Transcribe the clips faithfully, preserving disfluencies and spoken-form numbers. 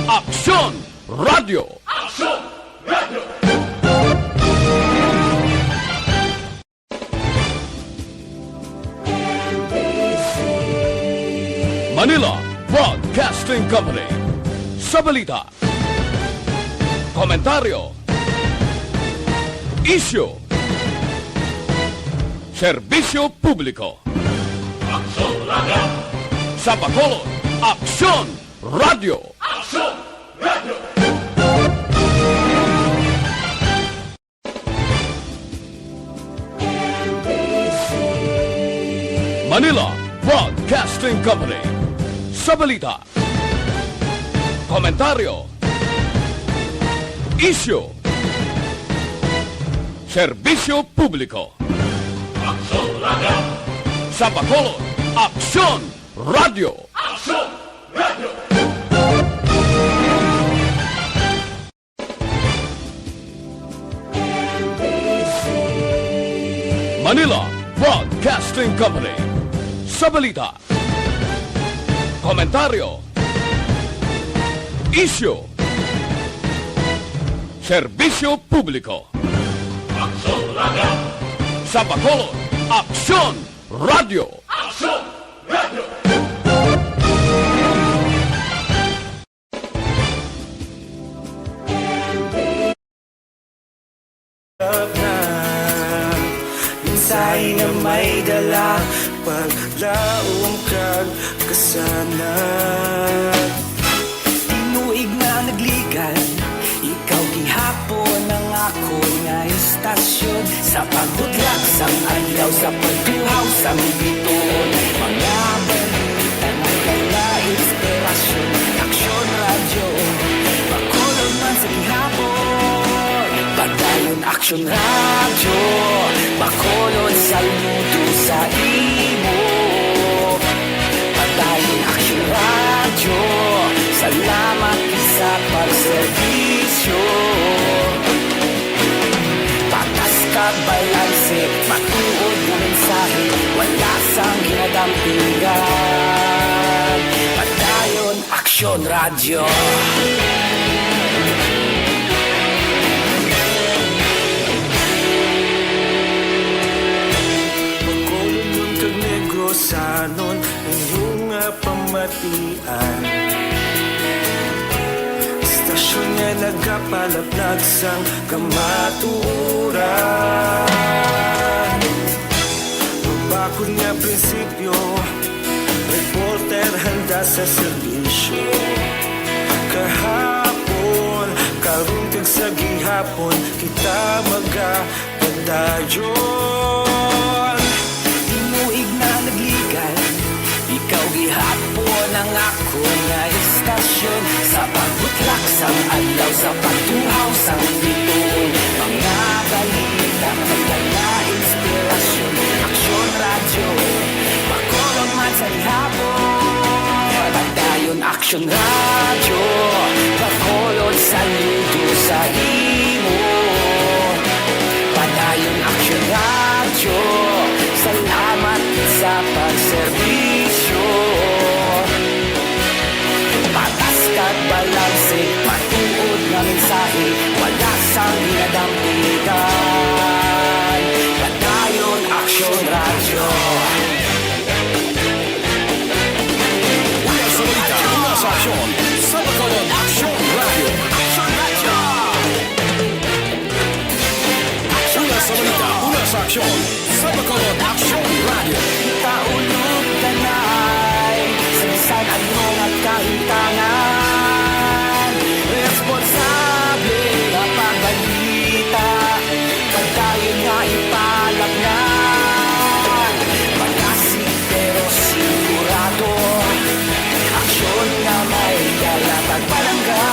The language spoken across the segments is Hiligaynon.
Aksyon Radio. Aksyon Radio. Manila Broadcasting Company. Sa balita, komentaryo, isyu, serbisyo publiko. Aksyon Radio. Sa Bacolod, Aksyon Radio. Aksyon Radio. Manila Broadcasting Company. Sa balita, komentaryo, isyu, serbisyo publiko. Aksyon Radio. Sa Bacolod, Aksyon Radio. Aksyon Radio. Manila Broadcasting Company. Sa balita, komentaryo, isyu, serbisyo publiko. Aksyon Radio. Sa Bacolod, Aksyon Radio. Aksyon Radio. Mensahe nga may dala, paglaom kag kasanag. Tinuig na nagligad, ikaw gihapon ang akon nga istasyon. Sa pagbutlak sang adlaw, sa pagtuhaw sang bituon, mga balita nga dala inspirasyon. Aksyon Radyo, Bacolod man sa gihapon. Padayon Aksyon Radyo, Bacolod, saludo sa imo. Padayon Aksyon Radyo, salamat sa pagserbisyo. Patas kag balanse, matuod nga mensahe, wala sang ginadampingan. Padayon Aksyon Radyo. Bacolodnon kag Negrosanon, inyo nga pamatian. Istasyon nga nagapalaplag sang kamatuoran. Mabakod nga prinsipyo, reporter handa sa serbisyo. Kahapon, karon kag sa gihapon, kita magapadayon. Tinuig na nagligad, ikaw gihapon ang akon nga istasyon. Sa pagbutlak sang adlaw, sa pagtuhaw sang bituon, mga balita nga dala inspirasyon. Aksyon Radyo, Bacolod man sa gihapon. Padayon Aksyon Radyo, Bacolod, saludo sa imo. Padayon Aksyon Radyo, salamat sa pagserbisyo. Patas kag balanse, matuod nga mensahe, wala sang ginadampigan. Padayon Aksyon Radyo. Una sa balita, una sa aksyon, sa Bacolod Aksyon Radyo. Aksyon Radyo. Una sa balita, una sa aksyon, sa Bacolod Aksyon Radyo. Kita ulog tanay, sa bisan ano nga kahintangan, responsable nga pagbalita, padayon nga ipalapngan. Malasig pero sigurado, aksyon nga may dala kag palangga.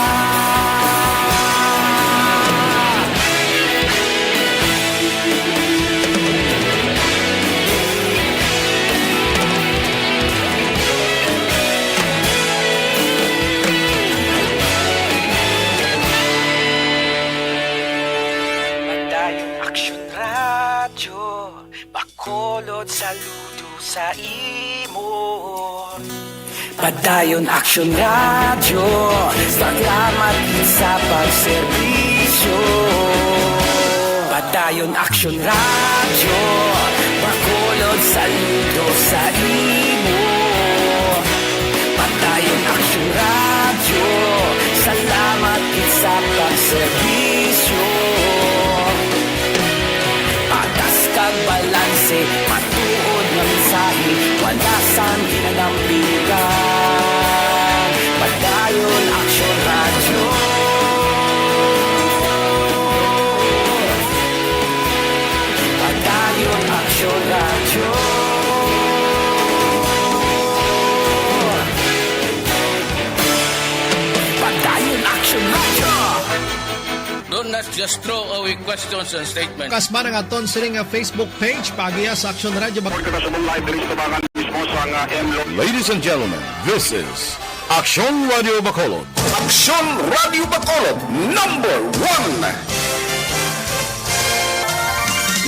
Padayon Aksyon Radyo, Bacolod, saludo sa imo. Padayon Aksyon Radyo, salamat sa pagserbisyo. Padayon Aksyon Radyo, Bacolod, saludo sa imo. Padayon Aksyon Radyo, salamat gid sa pagserbisyo. Patas kag balanse, matuod nga mensahe, wala sang ginadampigan. Padayon Aksyon Radyo. Padayon Aksyon Radyo. Padayon Aksyon Radyo. Do not just throw away questions and statements. Kasba nga aton sini nga Facebook page, paagiha sa Aksyon Radyo Bacolod. Ladies and gentlemen, this is Aksyon Radio Bacolod. Aksyon Radio Bacolod, number one.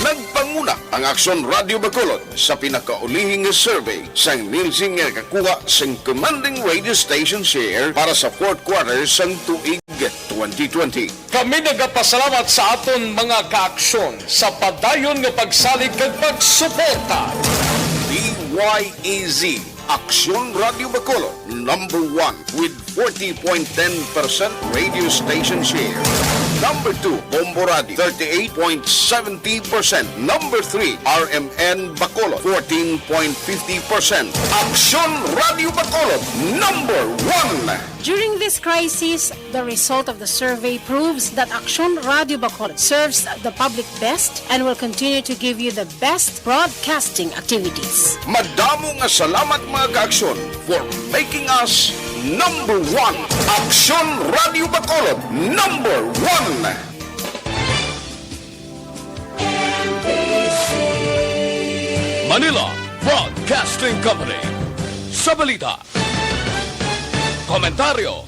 Nagpanguna ang Aksyon Radio Bacolod sa pinakaulihing survey sang Nielsen nga nakakuha sang commanding radio station share para sa fourth quarter sang tuig twenty twenty. Kami nagapasalamat sa aton mga kaaksyon sa padayon nga pagsalig kag pagsuporta. D Y E Z, Aksyon Radio Bacolod, number one with forty point ten percent radio station share. Number two, Bombo Radio, thirty-eight point seventy percent. Number three, R M N Bacolod, fourteen point fifty percent. Aksyon Radio Bacolod, number one. During this crisis, the result of the survey proves that Aksyon Radio Bacolod serves the public best and will continue to give you the best broadcasting activities. Madamo nga salamat, mga kaaksyon, for making us number one. Aksyon Radio Bacolod, number one. Manila Broadcasting Company. Sa balita, komentaryo,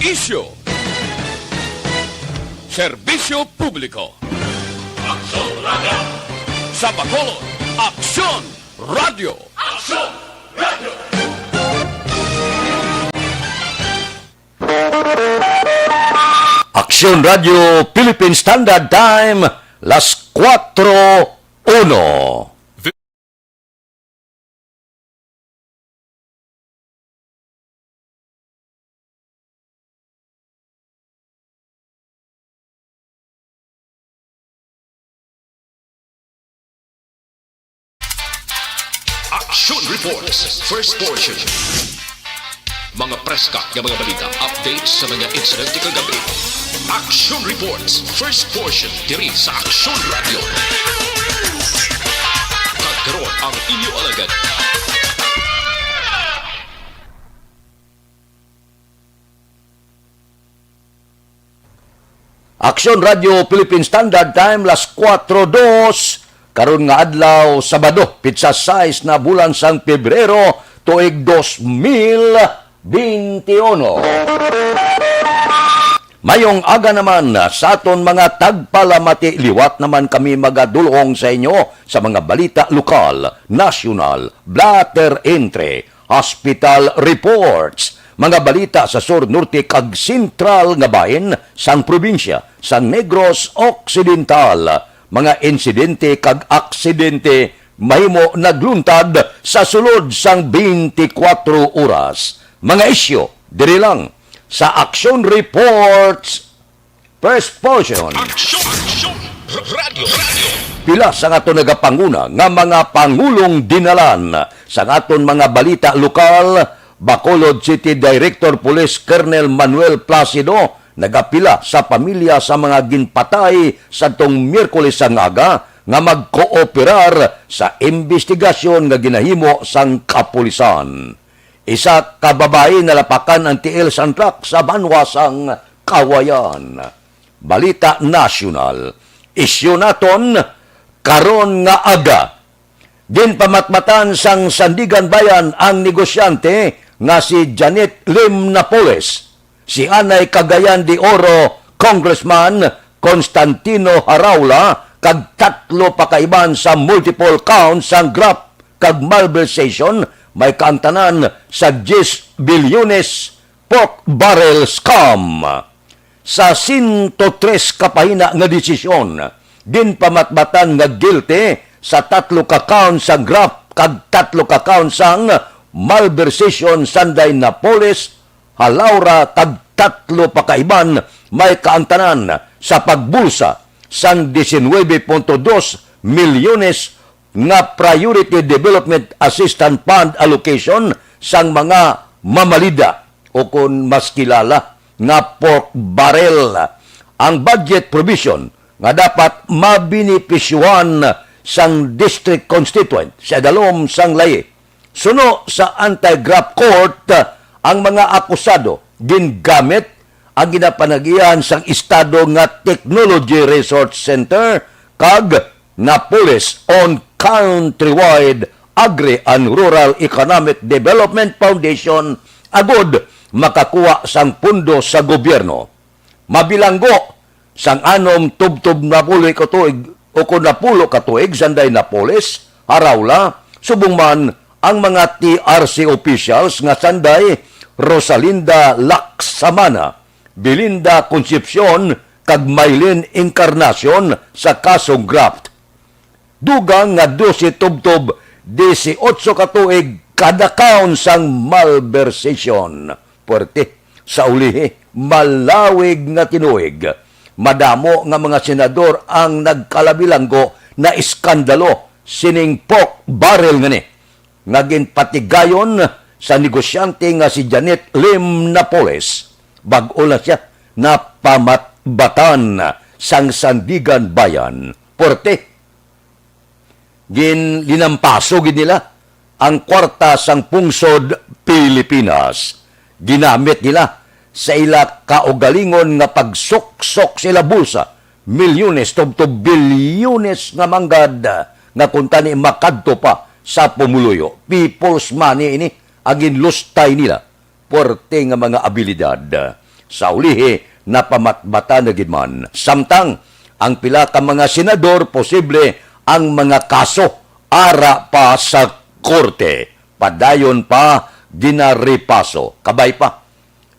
isyu, serbisyo publiko. Aksyon Radio. Sa Bacolod, Aksyon Radio. Aksyon Radio. Aksyon Radio Philippine Standard Time, las kuwatro uno. Action Reports, first portion. Mga preska nga mga balita, updates sa mga insidente kagabi. Action Reports, first portion, diri sa Action Radio. Kag karon ang inyo alagad. Aksyon Radio Philippine Standard Time, las kuwatro dos, karon nga adlaw, Sabado, pitsa sais na bulan sang Pebrero, tuig dos mil beintiuno. Mayong aga naman sa aton mga tagpalamati. Liwat naman kami magadulong sa inyo sa mga balita lokal, nasyonal, blotter entry, hospital reports, mga balita sa sur, norte, kag sentral nga bahin sang probinsya sang Negros Occidental, mga insidente kag aksidente mahimo nagluntad sa sulod sang twenty-four oras. Mga isyu diri lang sa Action Reports. First portion. Aksyon! Aksyon! Radyo! Radyo! Pila sa aton nagapanguna nga mga pangulong dinalan sa aton mga balita lokal, Bacolod City Director Police Colonel Manuel Placido nagapila sa pamilya sa mga ginpatay sadtong Miyerkules sang aga nga magkooperar sa imbestigasyon nga ginahimo sang kapulisan. Isa ka babayi nalapakan ang tiil sang truck sa banwa sang Kawayan. Balita nasyonal. Isyu naton karon nga aga. Ginpamatmatan sang Sandiganbayan ang negosyante nga si Janet Lim Napoles. Si Anay Cagayan de Oro, Congressman Constantino Haraula, kag tatlo pa ka iban sa multiple counts sang graft kag malversation May kaangtanan sa diyes bilyones pork barrel scam. Sa sento tres ka pahina nga desisyon, ginpamatbatan nga guilty sa tatlo ka count sang graft kag tatlo ka count sang malversation sanday Napoles, Halaura kag tatlo pa ka iban may kaangtanan sa pagbulsa sang diecinuebe punto dos milyones nga Priority Development Assistance Fund allocation sang mga mamalida o kon mas kilala nga pork barrel. Ang budget provision nga dapat mabenepisyuhan sang district constituent sa idalom sang layi. Suno sa Anti-Graft Court, ang mga akusado gingamit ang ginapanagihan sang Estado nga Technology Research Center kag Napoles on Countrywide Agri and Rural Economic Development Foundation agod makakuha sang pundo sa gobyerno. Mabilanggo sang anom tubtob napulo ka tuig o kon napulo ka tuig sanday Napoles, Haraula, subong man ang mga T R C officials nga sanday Rosalinda Laksamana, Belinda Concepcion, kag Mylene Encarnacion sa kasong graft. Dugang nga dose tubtob disiotso ka tuig kada kaon sang malversation. Puwerte, sa ulihi, malawig nga tinuig. Madamo nga mga senador ang nagkalabilanggo na iskandalo sining pork barrel nga ni, nga ginpatigayon sa negosyante nga si Janet Lim Napoles. Bag-o lang siya napamatbatan sang Sandiganbayan. Puwerte, ginlinampaso gid nila ang kwarta sang pungsod Pilipinas. Ginamit nila sa ila kaugalingon nga pagsuksok sa ila bulsa milyones tubtob bilyones nga manggad nga kuntani makadto pa sa pumuluyo. People's money ini ang ginlustay nila puwerte nga mga abilidad. Sa ulihi, napamatbatan na gid man. Samtang ang pila ka mga senador posible ang mga kaso ara pa sa korte. Padayon pa ginarepaso. Kabay pa,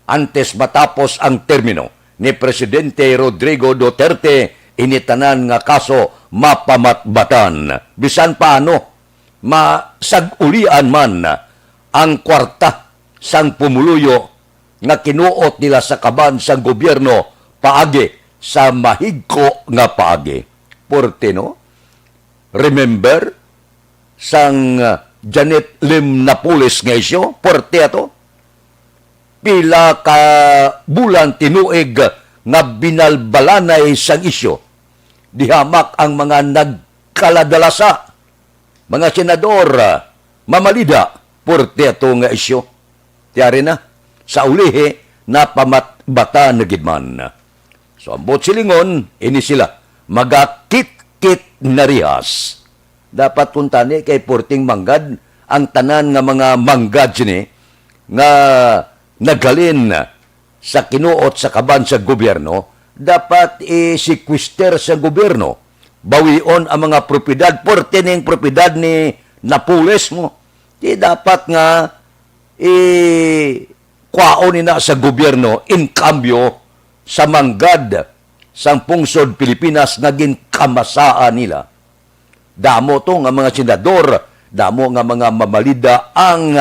antes matapos ang termino ni Presidente Rodrigo Duterte, ini tanan nga kaso mapamatbatan. Bisan paano, masag-ulian man ang kwarta sang pumuluyo nga kinuot nila sa kaban sang gobyerno paagi sa mahigko nga paagi. Puwerte, no? Remember sang, uh, Janet Lim Napoles nga isyu? Puwerte ato. Pila ka bulan tinuig nga binalbalanay sang isyu. Dihamak ang mga nagkaladalasa, mga senador, ah, mamalida, puwerte ato nga isyu. Tiyari na, sa ulihi, napamatbatan na gid man. So, ambot silingon, ini sila, magakitkit na rihas. Dapat kuntani kay puwerteng manggad ang tanan nga mga manggad sini nga naghalin sa kinuot sa kaban sa gobyerno, dapat i-sequester sa gobyerno. Bawion ang mga propiedad, puwerte ning propiedad ni Napoles mo. Di dapat nga i-, kwaon ina sa gobyerno in cambio sa manggad sang pungsod Pilipinas nga ginkamasaan nila. Damo to nga mga senador, damo nga mga mamalida ang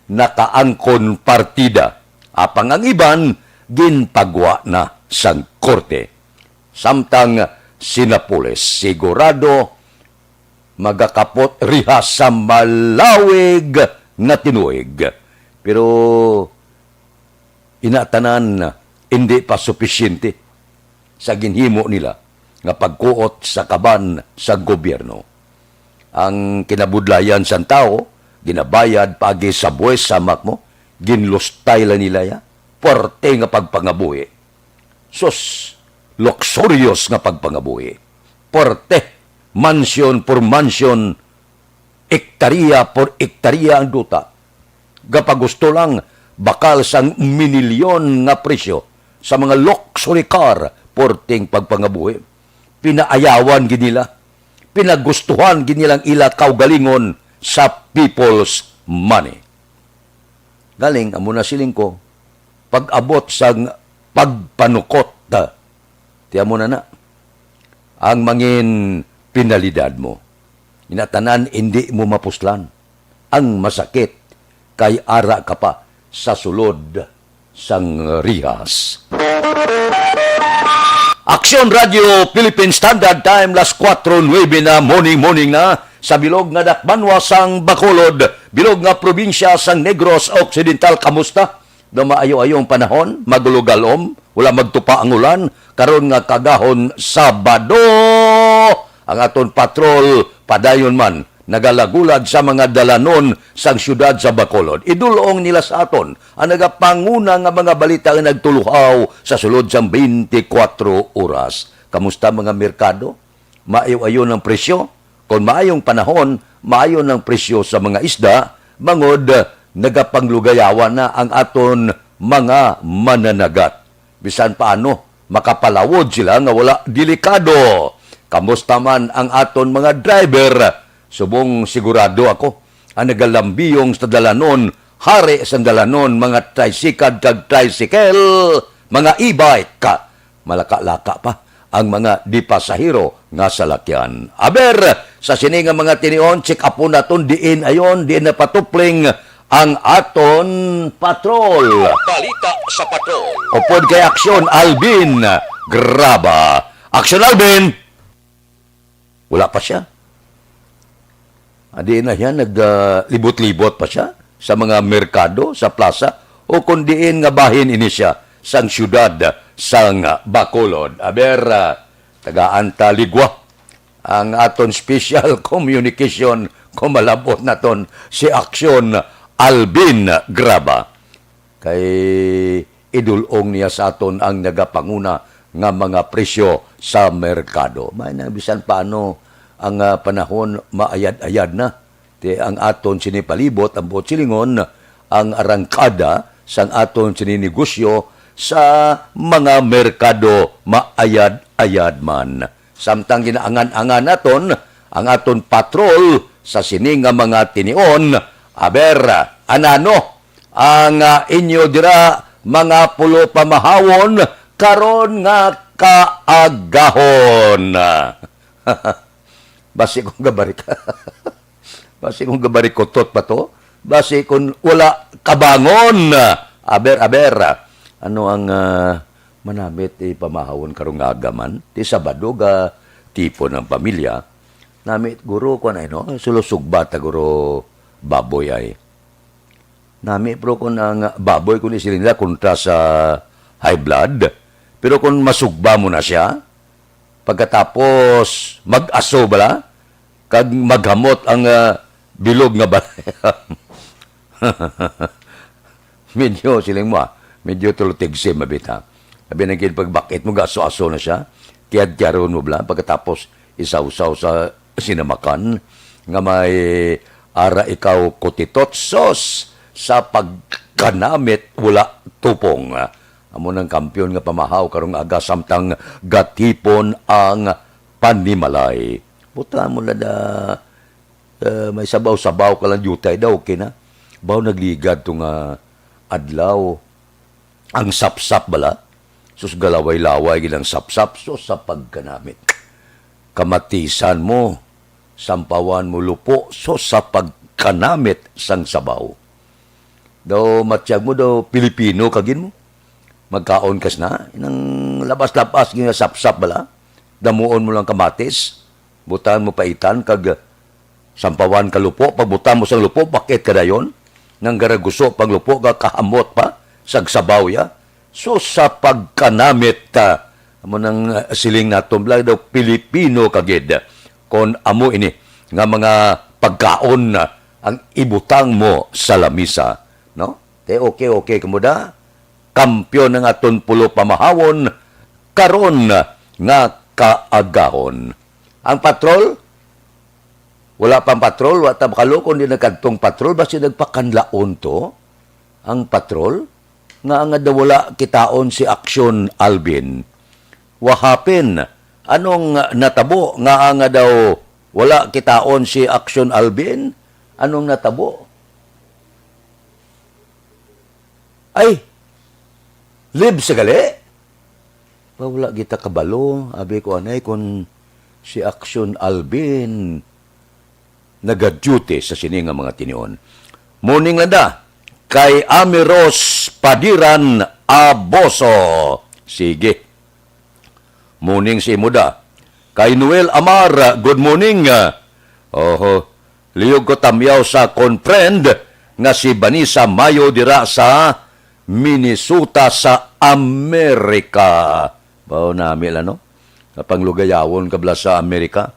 nakaangkon partida. Apang ang iban, ginpagwa na sang korte. Samtang si Napoles, sigurado magakapot riha sa malawig nga tinuig. Pero ina tanan, indi pa supisyente sa ginhimo nila nga pagkuot sa kaban sa gobyerno. Ang kinabudlayan sang tawo ginabayad paagi sa buwis, sa makmo, ginlustay lang nila ya. Puwerte nga pagpangabuhi. Sus, luxurious nga pagpangabuhi. Puwerte, mansion for mansion, ektarya por ektarya ang duta. Gapagusto lang, bakal sang minilyon nga presyo sa mga luxury car, puwerteng pagpangabuhi. Pinaayawan gid nila, pinagustuhan gid nilang ila kaugalingon sa People's money. Galing, amo na siling ko, pag-abot sang pagpanukot, ti amo na na ang mangin penalidad mo. Ina tanan, indi mo mapuslan. Ang masakit kay ara ka pa sa sulod sang rihas. Aksyon Radio Philippine Standard Time, las kuwatro nuebe na, morning, morning na, sa bilog nga dakbanwa sang Bacolod, bilog nga probinsya sang Negros Occidental. Kamusta? Daw maayo-ayo ang panahon, magulugalom, wala magtupa ang ulan, karon nga kaagahon Sabado. Ang aton patrol padayon man nagalagulag sa mga dalanon sang siyudad sa Bacolod. Idul-ong nila sa aton ang nagapanguna nga mga balita nga nagtuluhaw sa sulod sang twenty-four oras. Kamusta mga merkado? Maayo-ayo ang presyo? Kon maayong panahon, maayo ang presyo sa mga isda, bangod nagapanglugayawan na ang aton mga mananagat. Bisan paano, makapalawod sila nga wala delikado. Kamusta man ang aton mga driver? Subong sigurado ako, ang nagalambiyong sa dalanon, hari sang dalanon, mga tricycad kag tricycle, mga e-bike, malaka-laka pa ang mga di pasahero nga salakyan. Aber, sa sini nga mga tinion, check upon naton diin ayon, diin napatupling ang aton patrol. Balita sa patrol. Upod kay Aksyon Alvin Graba. Aksyon Alvin! Wala pa siya. Adi na siya, naglibot-libot pa siya sa mga merkado, sa plaza, o kon diin nga bahin ini siya sang siyudad sang Bacolod. Aber, ah, tagaan ta ligwa ang aton special communication kung malabot naton si Aksyon Alvin Graba. Kay idul-ong niya sa aton ang nagapanguna nga mga presyo sa merkado. May na bisan paano ang, ah, panahon maayad-ayad na. Ti ang aton sini palibot, ang buot silingon, ang arangkada sang aton sini negosyo sa mga merkado maayad-ayad man. Samtang ginaangan-angan naton ang aton patrol sa sini nga mga tinion, aber, anano ang, ah, inyo dira, mga pulo pamahawon, karon nga kaagahon? Basi kung gabarik, basi kung gabarikotot pa to, basi kung wala kabangon. Aber, aber, ano ang, ah, manamit ipamahawon karong nga aga man? Ti Sabado ga tipon ang pamilya. Namit guro ko na, no? Sulusugba ta guro baboy ay. Nami, pero kung ang baboy, kung isiling nila, kontra sa high blood, pero kung masugba mo na siya, pagkatapos mag-aso bala, kag maghamot ang, ah, bilog nga balay. Medyo, siling mo, ah, medyo tulutigsim, mabita. Abi na gid, pagbakit mo, gaso-aso na siya. Tiyad-tiyaron mo bala, pagkatapos isawsaw sa sinamakan nga may ara ikaw kutitotsos sa pagkanamit wala tupong. Amo nang kampiyon nga pamahaw karong aga samtang gatipon ang panimalay. Buta mo na da, eh, may sabaw-sabaw ka lang, diutay daw, okay na. Baw nagligad to nga adlaw. Ang sapsap bala, sus, galaway-laway gid ang sapsap, sus, sa pagkanamit. Kamatisan mo, sampawan mo lupo, sus, sa pagkanamit sang sabaw. Daw matyag mo, daw Pilipino ka gid mo. Magkaon kas na, nang labas-labas gid nga sapsap bala. Damuon mo lang kamatis, butangan mo paitan, kag sampawan ka lupo, pagbutang mo sang lupo, bakit ka dayon? Nang garaguso pang lupo, ga kahamot pa, sagsabaw ya. So, sa pagkanamit, ah, amo nang, ah, siling naton, bala daw Pilipino ka gid. Kon amo ini nga mga pagkaon, ah, ang ibutang mo sa lamisa, no? Te, okay, okay, kamo da. Kampiyon ang aton pulo pamahawon karon nga kaagahon. Ang patrol, wala pang patrol, wa ta makalo kung di nagkadtong patrol, basi nagpakanlaon to ang patrol, nga nga daw wala kitaon si Aksyon Alvin. Wahapin, anong natabo nga nga daw wala kitaon si Aksyon Alvin? Anong natabo? Ay, live sa gali? Ba, wala kita kabalo. Abi ko, anay, kung si Action Alvin nagaduty sa sini nga mga tinion. Morning, Landa. Kay Amiros Padiran Aboso. Sige. Morning sa imo da. Kay Noel Amar, good morning. Oho. Liyog ko tamyaw sa kon friend nga si Vanessa Mayo dira sa Minnesota sa Amerika. Bao nami la, no? Kapanglugayawon ka bala sa Amerika.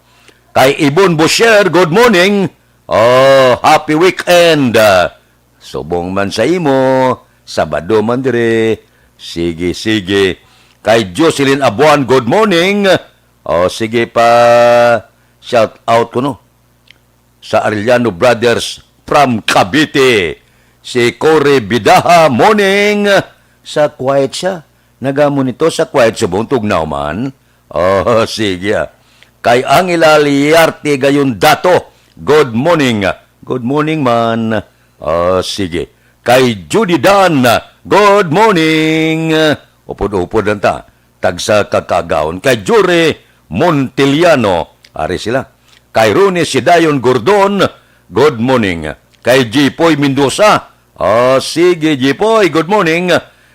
Kay Ibon Bosher, good morning. Oh, happy weekend. Subong man sa imo, Sabado man dire. Sige, sige. Kay Jocelyn Abuan, good morning. Oh, sige pa, shout out ko, no, sa Arellano Brothers from Cavite. Si Cory Bidaha, morning. Sa quiet siya. Nagamonitor sa quiet subong, tugnaw man. Oh, sige, ah. Kay Angela Liarte gayon dato. Good morning. Good morning man. Oh, sige. Kay Judy Dan, good morning. Upod-upod lang ta. Tagsa ka kaagahon. Kay Jure Montiliano, ari sila. Kay Ronnie Sidayon Gordon, good morning. Kay Jipoy Mendoza, oh, sige, Jipoy, good morning.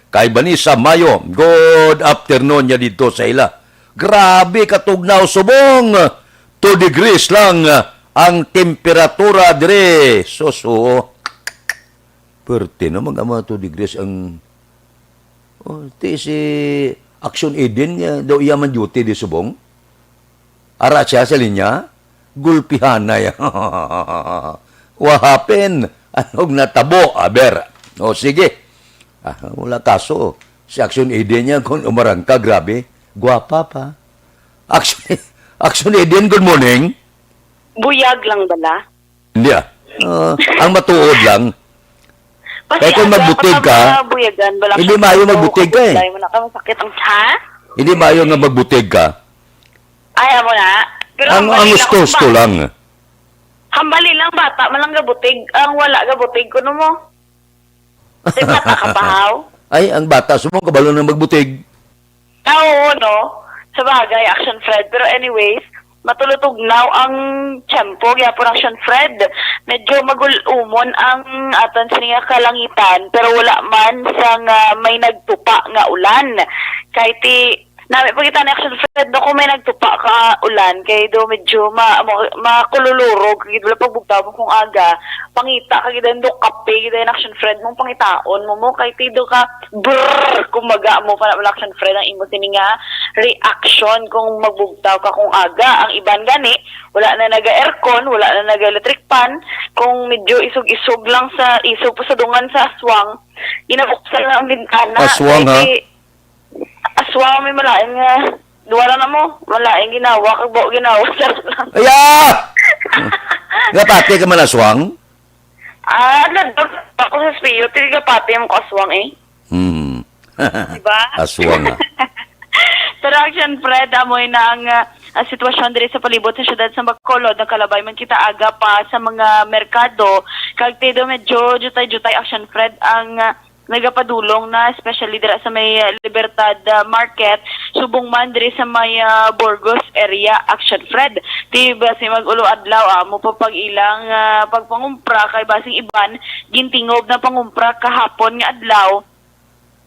Kay Vanessa Mayo, good afternoon niya dito sa ila. Grabe katugnaw subong. Two degrees lang ang temperatura dire. Suso. Perte na, mag-ama two degrees ang, oh, ti si Action Eden nga daw iya man duty di subong. Ara siya sa linya, gulpihanay. What happened? Anong natabo, aber? O, sige. Ah, wala kaso. Si Action Eden niya, kung umarangka, grabe. Gwapa pa. Action, Action Eden, good morning. Buyag lang bala? Hindi, ah. Ah, ang matuod lang. Kaya kung magbutig ka, hindi maayo magbutig ka, eh. Hindi maayo nga magbutig ka. Ay, amo na. Pero ang, ang gusto-gusto lang. Hambali lang, bata man lang gabutig. Ang wala gabutig, kuno mo. Di bata ka pa, haw? Ay, ang bata, subong kabalo na magbutig. Ah, oo, no? Sa bagay, Action Fred. Pero anyways, matulutugnaw ang tiyempo, gyapon, Action Fred. Medyo magul-umon ang aton sini nga kalangitan, pero wala man sang may nagtupa nga ulan. Kay ti, nami pa kita ni Action Fred, no, kung may nagtupa ka ulan, kay do medyo ma-, ma-, makululurog, kay wala pagbugtaw mo kung aga, pangita ka gid, do kape gid, Action Fred, mong pangitaon mo mo, kay ti do ka, brrr, kumbaga mo pa na, Action Fred, ang imo sini nga reaction kung magbugtaw ka kung aga. Ang iban gani, wala na naga-aircon, wala na naga-electric fan, kung medyo isog-isog lang sa, isog pa sa dungan sa aswang, ginabuksan lang ang bintana. Aswang, ha? Kay ti, aswang, may malain nga, duwara na mo, malain ginawa, kag bao ginawa, charot lang. Aya! Gapati ka man aswang? Ah, nandun ako sa Espio, ti gapati mo ko aswang, eh. Hmm. Diba? Aswang, ah. Pero Action Fred, amoy na ang, ah, ah, sitwasyon diri sa palibot sa siyudad sa Bacolod. Nakalabay man kita aga pa sa mga merkado. Kag ti do medyo jutay-jutay, Action Fred, ang, ah, nagapadulong na, especially dira sa may, ah, Libertad, ah, Market, subong man diri sa may, ah, Burgos area, Action Fred. Ti basi mag-ulo adlaw, amo pa pag ilang, ah, pagpangumpra, kay basing iban gintingob na pangumpra kahapon nga adlaw.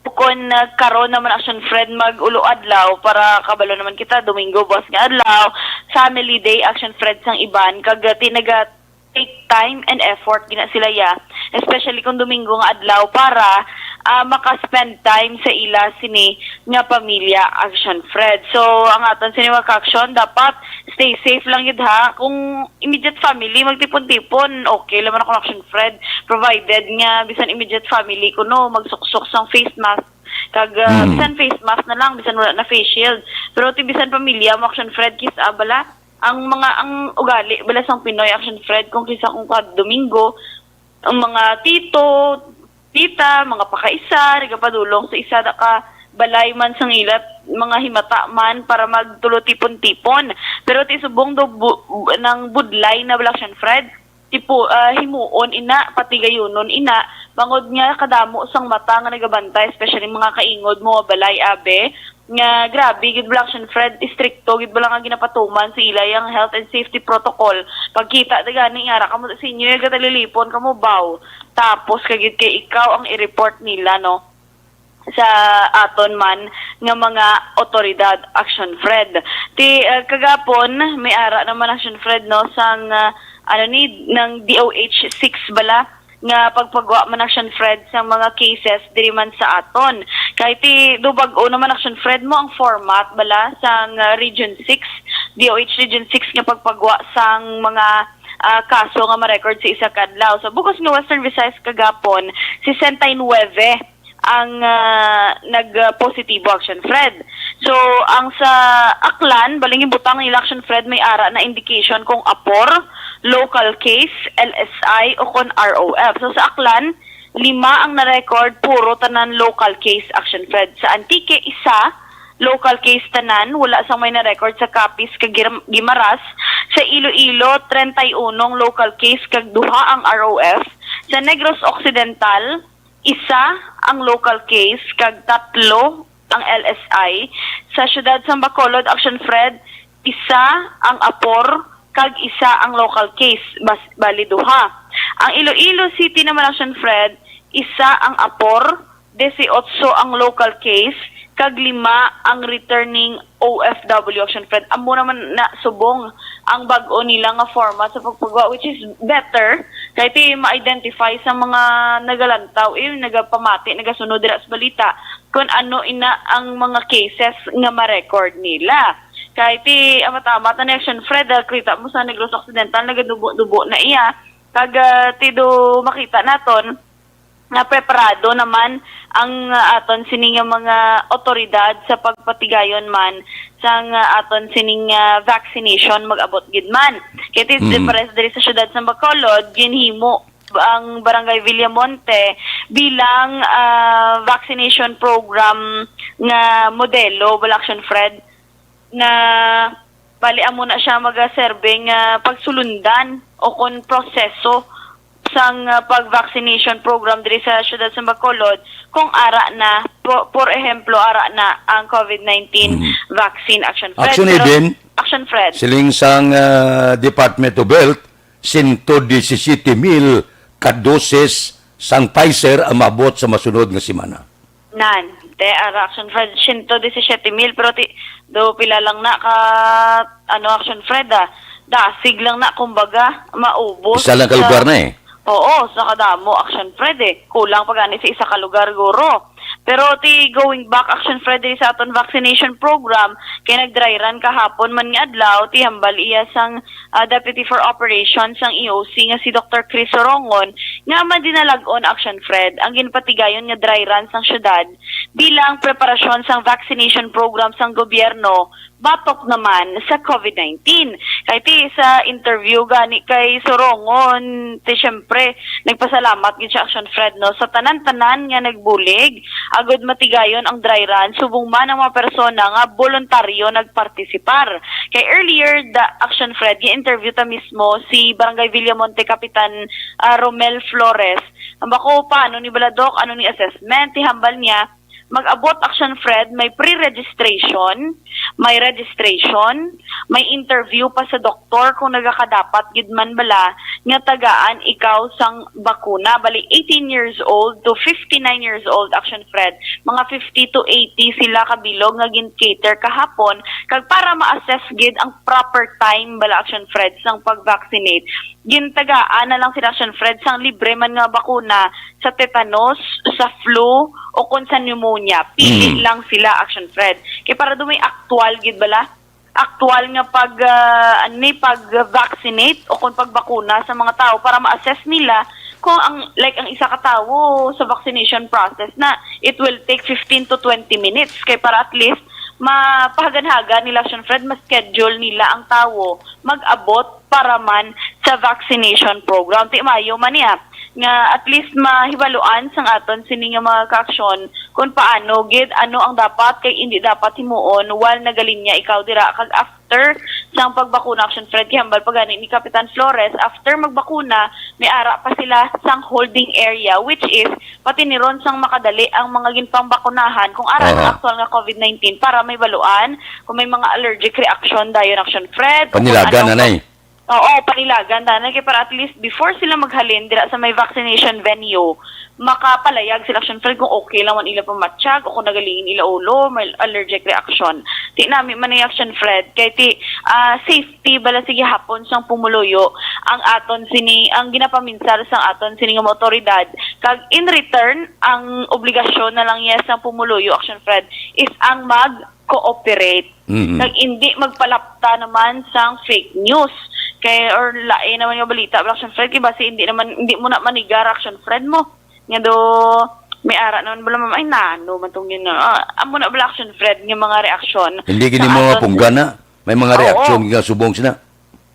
Kon, ah, karon naman, Action Fred, mag-ulo adlaw para kabalo naman kita, Domingo, buwas nga adlaw, family day, Action Fred, sang iban, kag, ah, ti naga take time and effort gina sila, ya, especially kung Domingo nga adlaw, para, ah, maka-spend time sa ila sini nga pamilya, Action Fred. So, ang aton sini mga ka-action, dapat stay safe lang gid, ha. Kung immediate family, magtipon-tipon, okay lang man ako, Action Fred, provided nga bisan immediate family kuno, magsuksok sang face mask, kag, ah, Mm. bisan face mask na lang, bisan wala na face shield. Pero ti bisan pamilya mo, Action Fred, kis-a bala, ang mga, ang ugali bala sang Pinoy, Action Fred, kung kis-a kung kada Domingo, ang mga tito, tita, mga pakaisa, nagapadulong sa isa da ka balay man sang ila, mga himata man, para magtulotipon-tipon. Pero ti subong do bu-, bu-, nang budlay na bala, Action Fred, tipo, ah, himuon ina, pati gayunon ina, Bangod nga kadamo sang mata nga nagabantay, especially mga kaingod mo balay, abi, nga grabe gid bala, Action Fred, istrikto gid bala nga ginapatuman sa ila yang health and safety protocol. Pagkita ta gani nga ara kamo sa inyo, gatalilipon kamo, baw. Tapos kagid kay ikaw ang i-report nila, no, sa aton man nga mga otoridad, Action Fred. Ti, ah, kagapon, may ara naman, Action Fred, no, sang, ah, ano ni, ng D O H six bala, nga pagpagwa man, Action Fred, sa mga cases diri man sa aton. Kay ti do bag-o naman, Action Fred, mo ang format bala sang, ah, Region six, D O H Region six nga pagpagwa sang mga, ah, kaso nga ma-record sa isa ka adlaw. So, bukos nga Western Visayas kagapon, sesenta y nuebe ang, ah, nag-positibo, Action Fred. So, ang sa Aklan, baling yung butang nila, Action Fred, may ara na indication kung apor, local case, L S I, o kon R O F. So, sa Aklan, lima ang na-record, puro tanan local case, Action Fred. Sa Antique, isa, local case tanan, wala sang may na-record sa Capiz kag Gir-, Guimaras. Sa Iloilo, treinta y uno ang local case kag duha ang R O F. Sa Negros Occidental, isa ang local case kag tatlo ang L S I. Sa siyudad sang Bacolod, Action Fred, isa ang apor kag isa ang local case, bas-, bali duha. Ang Iloilo City naman, Action Fred, isa ang apor, dieciocho ang local case, kag lima ang returning O F W, Action Fred. Amo naman na subong ang bag-o nila nga format sa pagpagwa, which is better kay ti ma-identify sa mga nagalantaw, eh, nagapamati, nagasunod dira sa balita kung ano ina ang mga cases nga ma-record nila. Kay ti amat-amat na ni, Action Fred, ah, kita mo sa Negros Occidental, nagadubo-dubo na iya. Kag, ah, ti do makita naton, nga preparado naman ang, ah, aton sini nga mga otoridad sa pagpatigayon man sang, ah, aton sining, ah, vaccination, mag-abot gid man. Kay ti Mm. Pares diri sa siyudad sa Bacolod, ginhimo ang Barangay Villamonte bilang, ah, vaccination program nga modelo, bala, Action Fred, nga bali amo na siya magaserbe nga pagsulundan o kon proseso sang, ah, pag-vaccination program diri sa siyudad sa Bacolod kung ara na, po-, por ehemplo, ara na ang COVID nineteen Mm. vaccine, Action Fred. Action Pero, Eben, Action Fred. Siling sang, ah, Department of Health, sento disisiyete mil ka doses sang Pfizer ang maabot sa masunod nga semana. Nan, te, ara, Action Fred, sento disisiyete mil, pero ti, do pila lang na ka, ano, Action Fred, ah, dasig lang na, kumbaga, maubos Isa lang ka sa lugar na eh. Oo, sa kadamo, Action Fred, eh. Kulang pa gani sa isa ka lugar, guro. Pero ti going back, Action Fred, diri sa aton vaccination program, kay nag-dry run kahapon man nga adlaw, ti hambal iya sang, ah, Deputy for Operations sang E O C nga si Doktor Chris Sorongon, nga madinalag-on, Action Fred, ang ginpatigayon nga dry run sang syudad bilang preparasyon sang vaccination program sang gobyerno batok naman sa COVID nineteen. Kay ti sa interview gani kay Sorongon, ti siyempre, nagpasalamat gid siya, Action Fred, no, sa tanan-tanan nga nagbulig agud matigayon ang dry run, subong man ang mga persona nga boluntaryo nagpartisipar. Kay earlier, the Action Fred, gi-interview ta mismo si Barangay Villamonte Kapitan, ah, Romel Flores. Ang bako pa, ano ni bala, Doc? Ano ni assessment? Ti hambal niya, mag-abot, Action Fred, may pre-registration, may registration, may interview pa sa doktor kung nagakadapat gid man bala nga tagaan ikaw sang bakuna. Bali, eighteen years old to fifty-nine years old, Action Fred, mga fifty to eighty sila ka bilog nga gin-cater kahapon, kag para ma-assess gid ang proper time bala, Action Fred, sang pag-vaccinate, gintagaan na lang sila, Action Fred, sang libre man nga bakuna sa tetanus, sa flu, o kon sa pneumonia. Pili Mm. lang sila, Action Fred. Kay para do may aktual gid bala, aktual nga pag, ah, ani, pag-vaccinate o kon pagbakuna sa mga tawo para ma-assess nila kung ang, like, ang isa ka tawo sa vaccination process na it will take fifteen to twenty minutes. Kay para at least mapahagan-hagan nila, Action Fred, ma-schedule nila ang tawo mag-abot para man sa vaccination program. Ti mayo man niya. nga at least mahibaluan sang aton sini nga mga kaaksyon kung paano gid, ano ang dapat kay hindi dapat himuon while nagalinya ikaw dira, kag after sang pagbakuna, Action Fred, kay hambal pa gani ni Kapitan Flores, after magbakuna, may ara pa sila sang holding area, which is pati ni ron sang makadali ang mga ginpangbakunahan kung ano ang Aha. aktual nga COVID nineteen para mahibaluan kung may mga allergic reaction dayon, Action Fred, o kung Panilagan, anong anay. Oo, panilagan, danay, kay para at least before sila maghalin dira sa may vaccination venue, makapalayag sila, Action Fred, kung okay lang man ila pamatyag o kung nagalingin ila ulo, may allergic reaction. Ti nami man ni, Action Fred, kay ti, ah, safety bala sa gihapon sang pumuluyo ang aton sini, ang ginapaminsar sang aton sini nga mga otoridad, kag in return ang obligasyon na lang niya sang pumuluyo, Action Fred, is ang mag cooperate. Mhm. Nag hindi magpalapta naman sang fake news. Kay, or lain naman nga balita, Black Sean Fred, kay basi hindi naman, hindi mo na manigar, Action Fred, mo. Nga do, may ara naman bala, ma'am, ay, nano man tong yun, ah, amo na, Black Sean Fred, nga mga reaksyon Hindi gini sa mga aton pungga na. May mga Oo. reaksyon nga subong sina.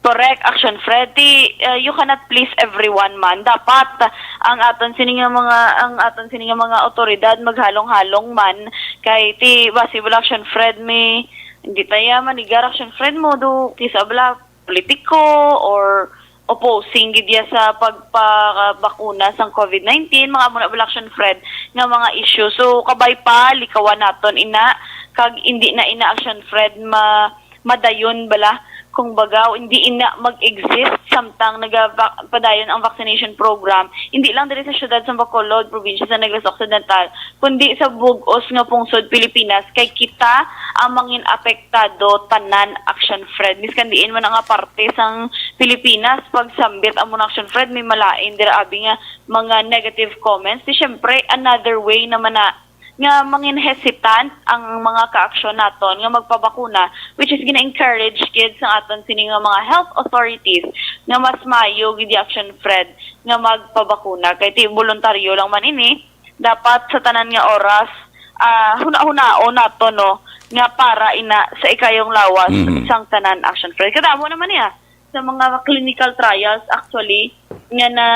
Correct, Action Fred. Ti, uh, you cannot please everyone man. Dapat, uh, ang aton sini nga mga, ang aton sini nga mga otoridad maghalong-halong man kay ti possible, Action Fred, may hindi taya manigar, Action Fred, mo do kisa bala politiko or opposing gid ya sa pagpabakuna sang COVID nineteen, mga amo na bala, Action Fred, nga mga issue. So, kabay pa, likawan naton ina, kag hindi na ina, Action Fred, ma-, madayon bala, kung baga, hindi ina mag-exist samtang nagava-, padayon ang vaccination program, hindi lang diri sa siyudad sa Bacolod, probinsya sa Negros Occidental, kundi sa bug-os nga pungsod Pilipinas, kay kita ang mangin apektado tanan, Action Fred. Miskan diin man nga parte sang Pilipinas, pagsambit amo na, Action Fred, may malain dira abi nga mga negative comments. Di syempre, another way naman na nga mangin hesitant ang mga kaaksyon naton nga magpabakuna, which is gina-encourage gid sa aton sini nga mga health authorities nga mas maayo gid, Action Fred, nga magpabakuna. Kay ti boluntaryo lang man ini, dapat sa tanan nga oras, ah, huna-hunaon nato, no, nga para ina sa ikayong lawas Mhm. sang tanan, Action Fred. Kadamo naman niya sa mga clinical trials, actually, nga na,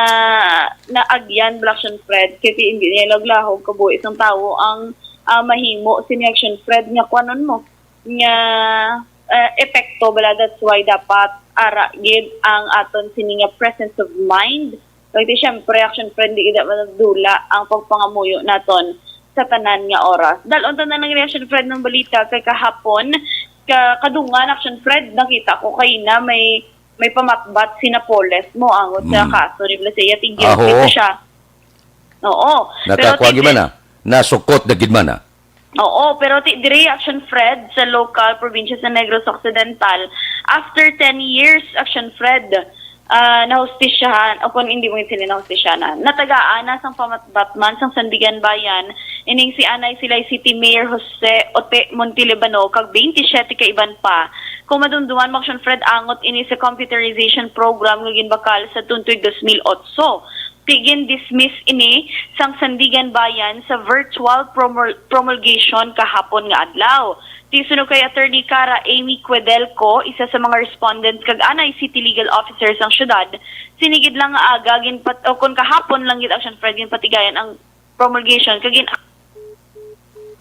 naagyan, Black Sean Fred, kay ti hindi niya laglahog kabuhi sang tawo ang, ah, mahimo sini, Action Fred, nga kuanon mo, nga, ah, epekto bala. That's why dapat ara gid ang aton sini nga presence of mind. Kag ti, syempre, Action Fred, di gid man nagdula ang pagpangamuyo naton sa tanan nga oras. Dal-on ta na lang, Action Fred, ng balita kay kahapon, ka-, kadungan, Action Fred, nakita ko kay na may, may pamatbat si Napoles mo angot sa Mm. kaso ni Blasea. Ti guilty Aho. to siya. Oo. Pero Nakakuha ti gid man na. Nasukot na gid man na. Oo, pero ti, diri, Action Fred, sa local probinsya sa Negros Occidental, after ten years, Action Fred, ah, nahustisyahan, o kung hindi mo sila nahustisyahan, natagaan na sang pamatbatman sang Sandiganbayan, ining si Anay Silay City Mayor Jose Ote Montelibano, kag twenty-seven ka iban pa. Kung madumduman mo, Action Fred, angot ini sa computerization program nga ginbakal sa tuig dos mil otso. Ti gin-dismiss ini sang Sandiganbayan sa virtual promul-, promulgation kahapon nga adlaw. Ti suno kay Attorney Cara Amy Cuedelco, isa sa mga respondents kag anay city legal officer sang syudad, sini gid lang nga aga ginpat-, o kon kahapon lang gid, Action Fred, ginpatigayan ang promulgation kag gin-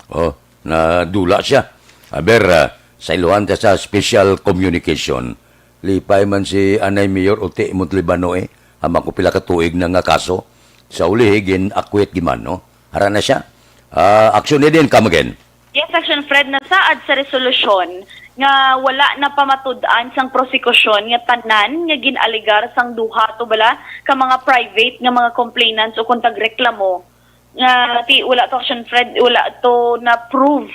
Oh, nadula siya. Aber, ah, sa iluhan ta sa special communication, lipay man si Anay Mayor Uti Montalibano, eh. Amo ko pila ka tuig na nga kaso. Sa ulihi, gin-acquit gid man, no? Hara na siya. Ah, action ni din, come again. Yes, Action Fred, nasaad sa resolusyon nga wala na pamatud-an sang prosekusyon nga tanan nga gin-alegar sang duha to bala ka mga private nga mga complainants o kon tagreklamo nga ti wala to, Action Fred, wala to na-prove,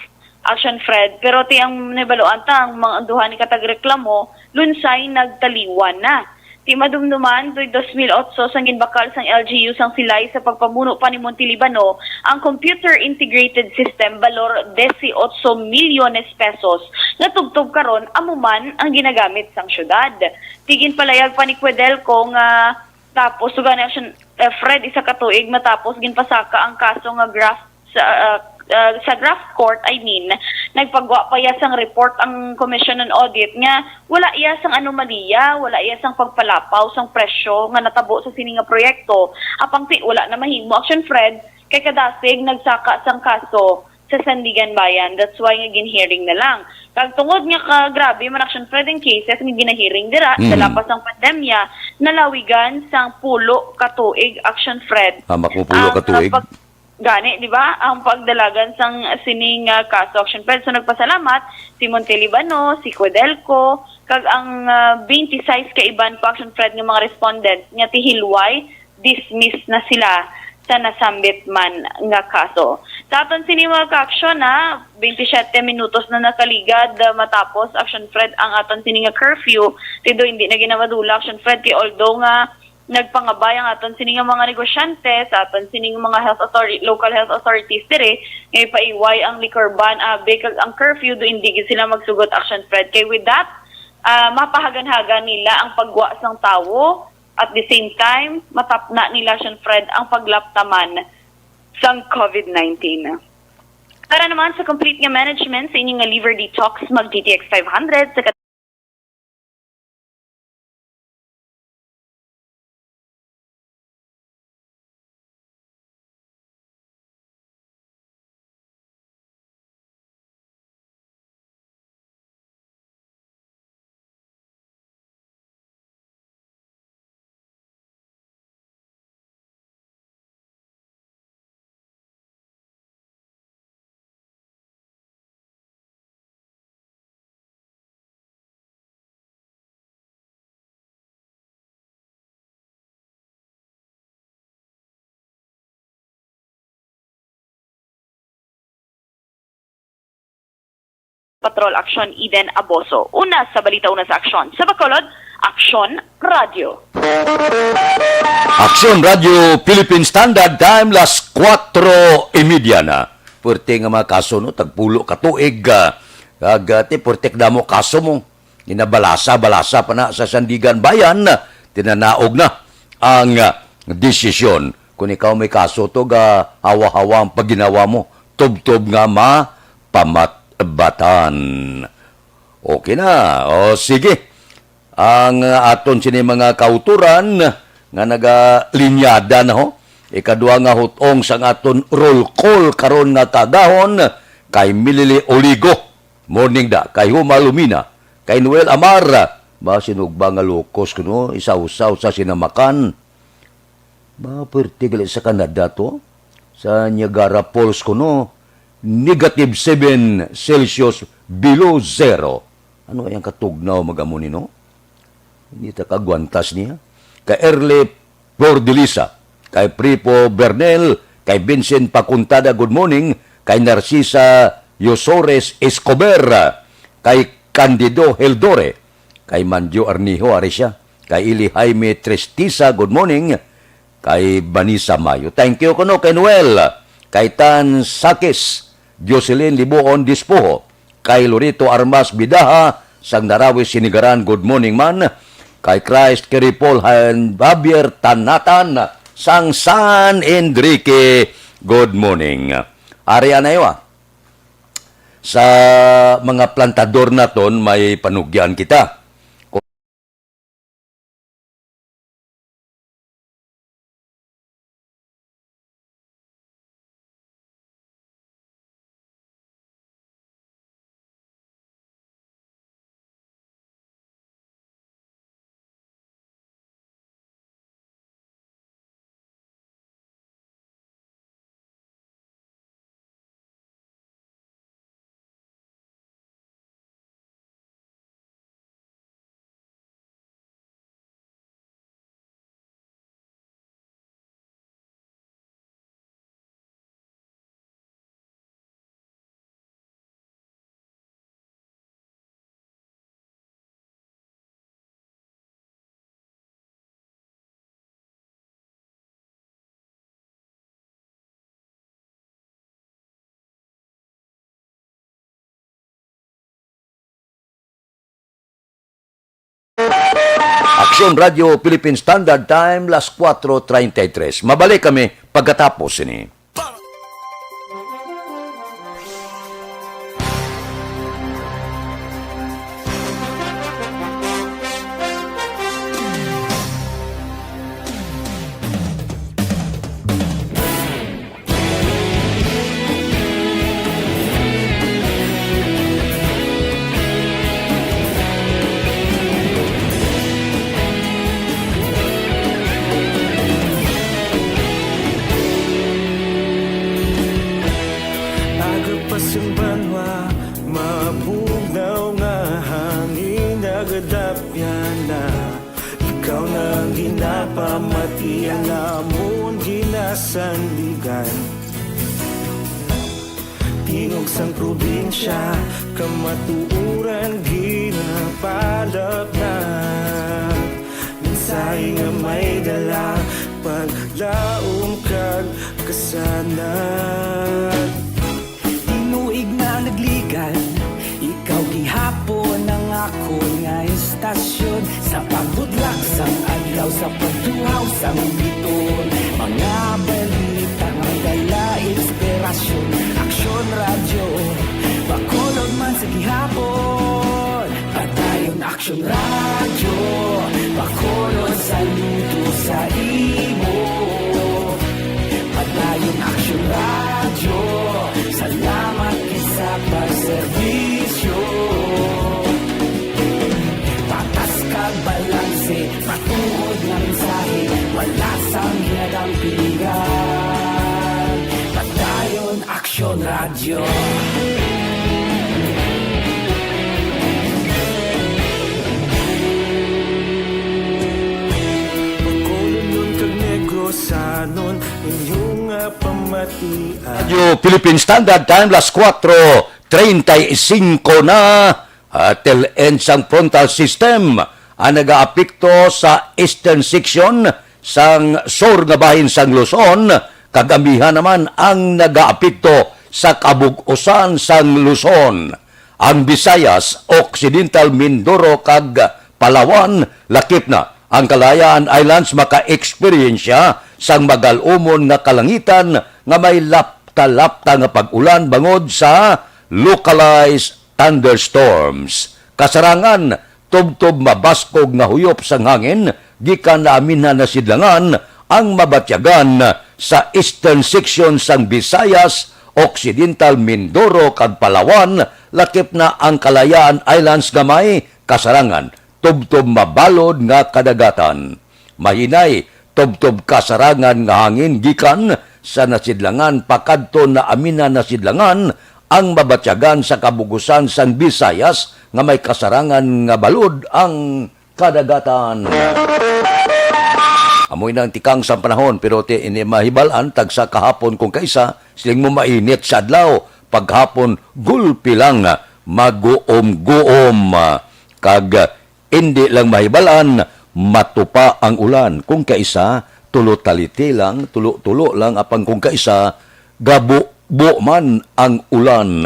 Action Fred. Pero ti ang nabaluan ta, ang mga duha ni katagreklamo, lunsay nagtaliwan na. Ti madumduman, tuig dos mil otso, sang ginbakal sang L G U sang Silay sa pagpamuno pa ni Montelibano ang computer integrated system, balor disiotso milyones pesos, nga tubtob karon amo man ang ginagamit sang syudad. Ti ginpalayag pa ni Cuedelco nga tapos, sugani, Action, eh, Fred, isa ka tuig matapos ginpasaka ang kaso nga graft sa, ah, ah, sa graft court, I mean, nagpagwa pa iya sang report ang Commission on Audit nga wala iya sang anomalya, wala iya sang pagpalapaw sang presyo nga natabo sa sini nga proyekto. Apang ti wala na mahimo, Action Fred, kay kadasig nagsaka sang kaso sa Sandiganbayan. That's why nga ginhearing na lang. Kag tungod nga ka grabe man, Action Fred, ang cases nga ginahearing dira, Mm. dala pa sang pandemya, nalawigan sang pulo ka tuig, Action Fred. Hamak mo pulo Ang, ka tuig? ah, pag-, gani, di ba? Ang pagdalagan sang sining, ah, kaso, Action Fred. So, nagpasalamat si Monte Libano, si Codelco, kag ang, ah, twenty-six ka iban pa, Action Fred, nga mga respondents nga tihilway dismiss na sila sa nasambit man nga kaso. Sa aton sini mga ka-aksyon, ha, twenty-siyete minutos na nakaligad, ah, matapos, Action Fred, ang aton sini nga curfew. Tido, hindi na ginamadula, Action Fred, kay although nga nagpangabay ang aton sini nga mga negosyante sa aton sini nga mga health authority, local health authorities diri, nga ipaiway ang liquor ban, ah, vehicle, ang curfew, do hindi gid sila magsugot, Action Fred. Kay with that, ah, mapahagan-hagan nila ang pagwa sang tawo. At the same time, matapna ni Action Fred ang paglaptaman sang COVID nineteen. Para naman sa complete nga management sa inyong nga liver detox, mag D T X five hundred sa Patrol Aksyon, Eden Aboso. Una sa balita, una sa aksyon. Sa Bacolod, Aksyon Radyo. Aksyon Radyo Philippine Standard Time, las kuwatro y media na. Puwerte nga mga kaso, no? Tagpulo ka tuig, ah, kag, ah, ti, puwerte kadamo kaso mo. Ginabalasa-balasa pa na sa Sandiganbayan, tinanaog na ang, ah, desisyon. Kung ikaw may kaso to, ga hawa-hawa ang pagginawa mo, tubtob nga mapamatbatan. Okay na. O, sige. Ang, ah, aton sini mga kauturan nga nagalinyada na, ho. Ikadua nga hutong sang aton roll call karon nga kaagahon kay Milili Oligo. Morning da, kay Huma Lumina, kay Noel Amar. Ba, sinugba nga locos kuno, isawsaw sa sinamakan. Ba, pwerte gali sa Canada to. Sa Niagara Falls kuno, negative seven Celsius, below zero. Ano ang katugnaw mag-amo ni, no? Hindi ta kagwantas niya. Kay Early Flor de Lisa, kay Pripo Bernel, kay Vincent Pacuntada, good morning, kay Narcisa Yosores Escobar, kay Candido Heldore, kay Manjo Arnijo, ari siya, kay Ili Jaime Tristisa, good morning, kay Vanessa Mayo. Thank you kuno kay Noel, kay Tan Sakis, Jocelyn Libuon Dispoho, kay Lorito Armas Bidaha, sang Narawi Sinigaran, good morning man. Kay Christ Kiripol Han Javier Tanatan, sang San Enrique, good morning. Ari anay wa. Sa mga plantador naton, may panugyan kita. Aksyon Radio Philippine Standard Time, las kuwatro treinta y tres. Mabalik kami pagkatapos sini. Pamati ang amon ginasandigan. Tingog sang probinsya, kamatuoran ginapalapnag. Mensahe nga may dala, paglaom kag kasanag. Tinuig na nagligan, ikaw gihapon ang akon nga istasyon. Sa pagbudlak sang adlaw, sa pagtuhaw sang biton, mga balita nga dala inspirasyon. Aksyon Radyo, Bacolod man sa gihapon. Padayon Aksyon Radyo, Bacolod, saludo sa imo. Padayon Aksyon Radyo, salamat gid sa pagserbisyo. Patas kag balanse, matuod nga mensahe, wala sang ginadampigan. Padayon Aksyon Radyo. Bacolodnon kag Negrosanon, inyo nga pamatian. Radyo Philippine Standard Time, las kuwatro treinta y cinco na. Ah, tail end sang frontal system ang nagaapekto sa eastern section sang sur nga bahin sang Luzon, kag amihan naman ang nagaapekto sa kabug-usan sang Luzon. Ang Visayas, Occidental Mindoro, kag Palawan, lakip na ang Kalayaan Islands maka-eksperyensya sang magal-umon nga kalangitan nga may lapta-lapta nga pag-ulan bangod sa localized thunderstorms. Kasarangan, tubtob mabaskog nga huyop sang hangin gikan naaminan na sidlangan ang mabatyagan sa eastern section sang Visayas, Occidental Mindoro, kag Palawan, lakip na ang Kalayaan Islands nga may kasarangan, tubtob mabalod nga kadagatan. Mahinay, tubtob kasarangan nga hangin gikan sa nasidlangan pakadto naaminan na sidlangan ang mabatyagan sa kabug-usan sang Visayas nga may kasarangan nga balod ang kadagatan. Amo ina ang tikang sang panahon, pero ti ini mahibal-an, tagsa kahapon kung kaisa, siling mo mainit sa adlaw, paghapon gulpi lang maguom-guom, kag indi lang mahibal-an, matupa ang ulan. Kung kaisa, tulo taliti lang, tulo-tulo lang, apang kung kaisa, gabubo man ang ulan.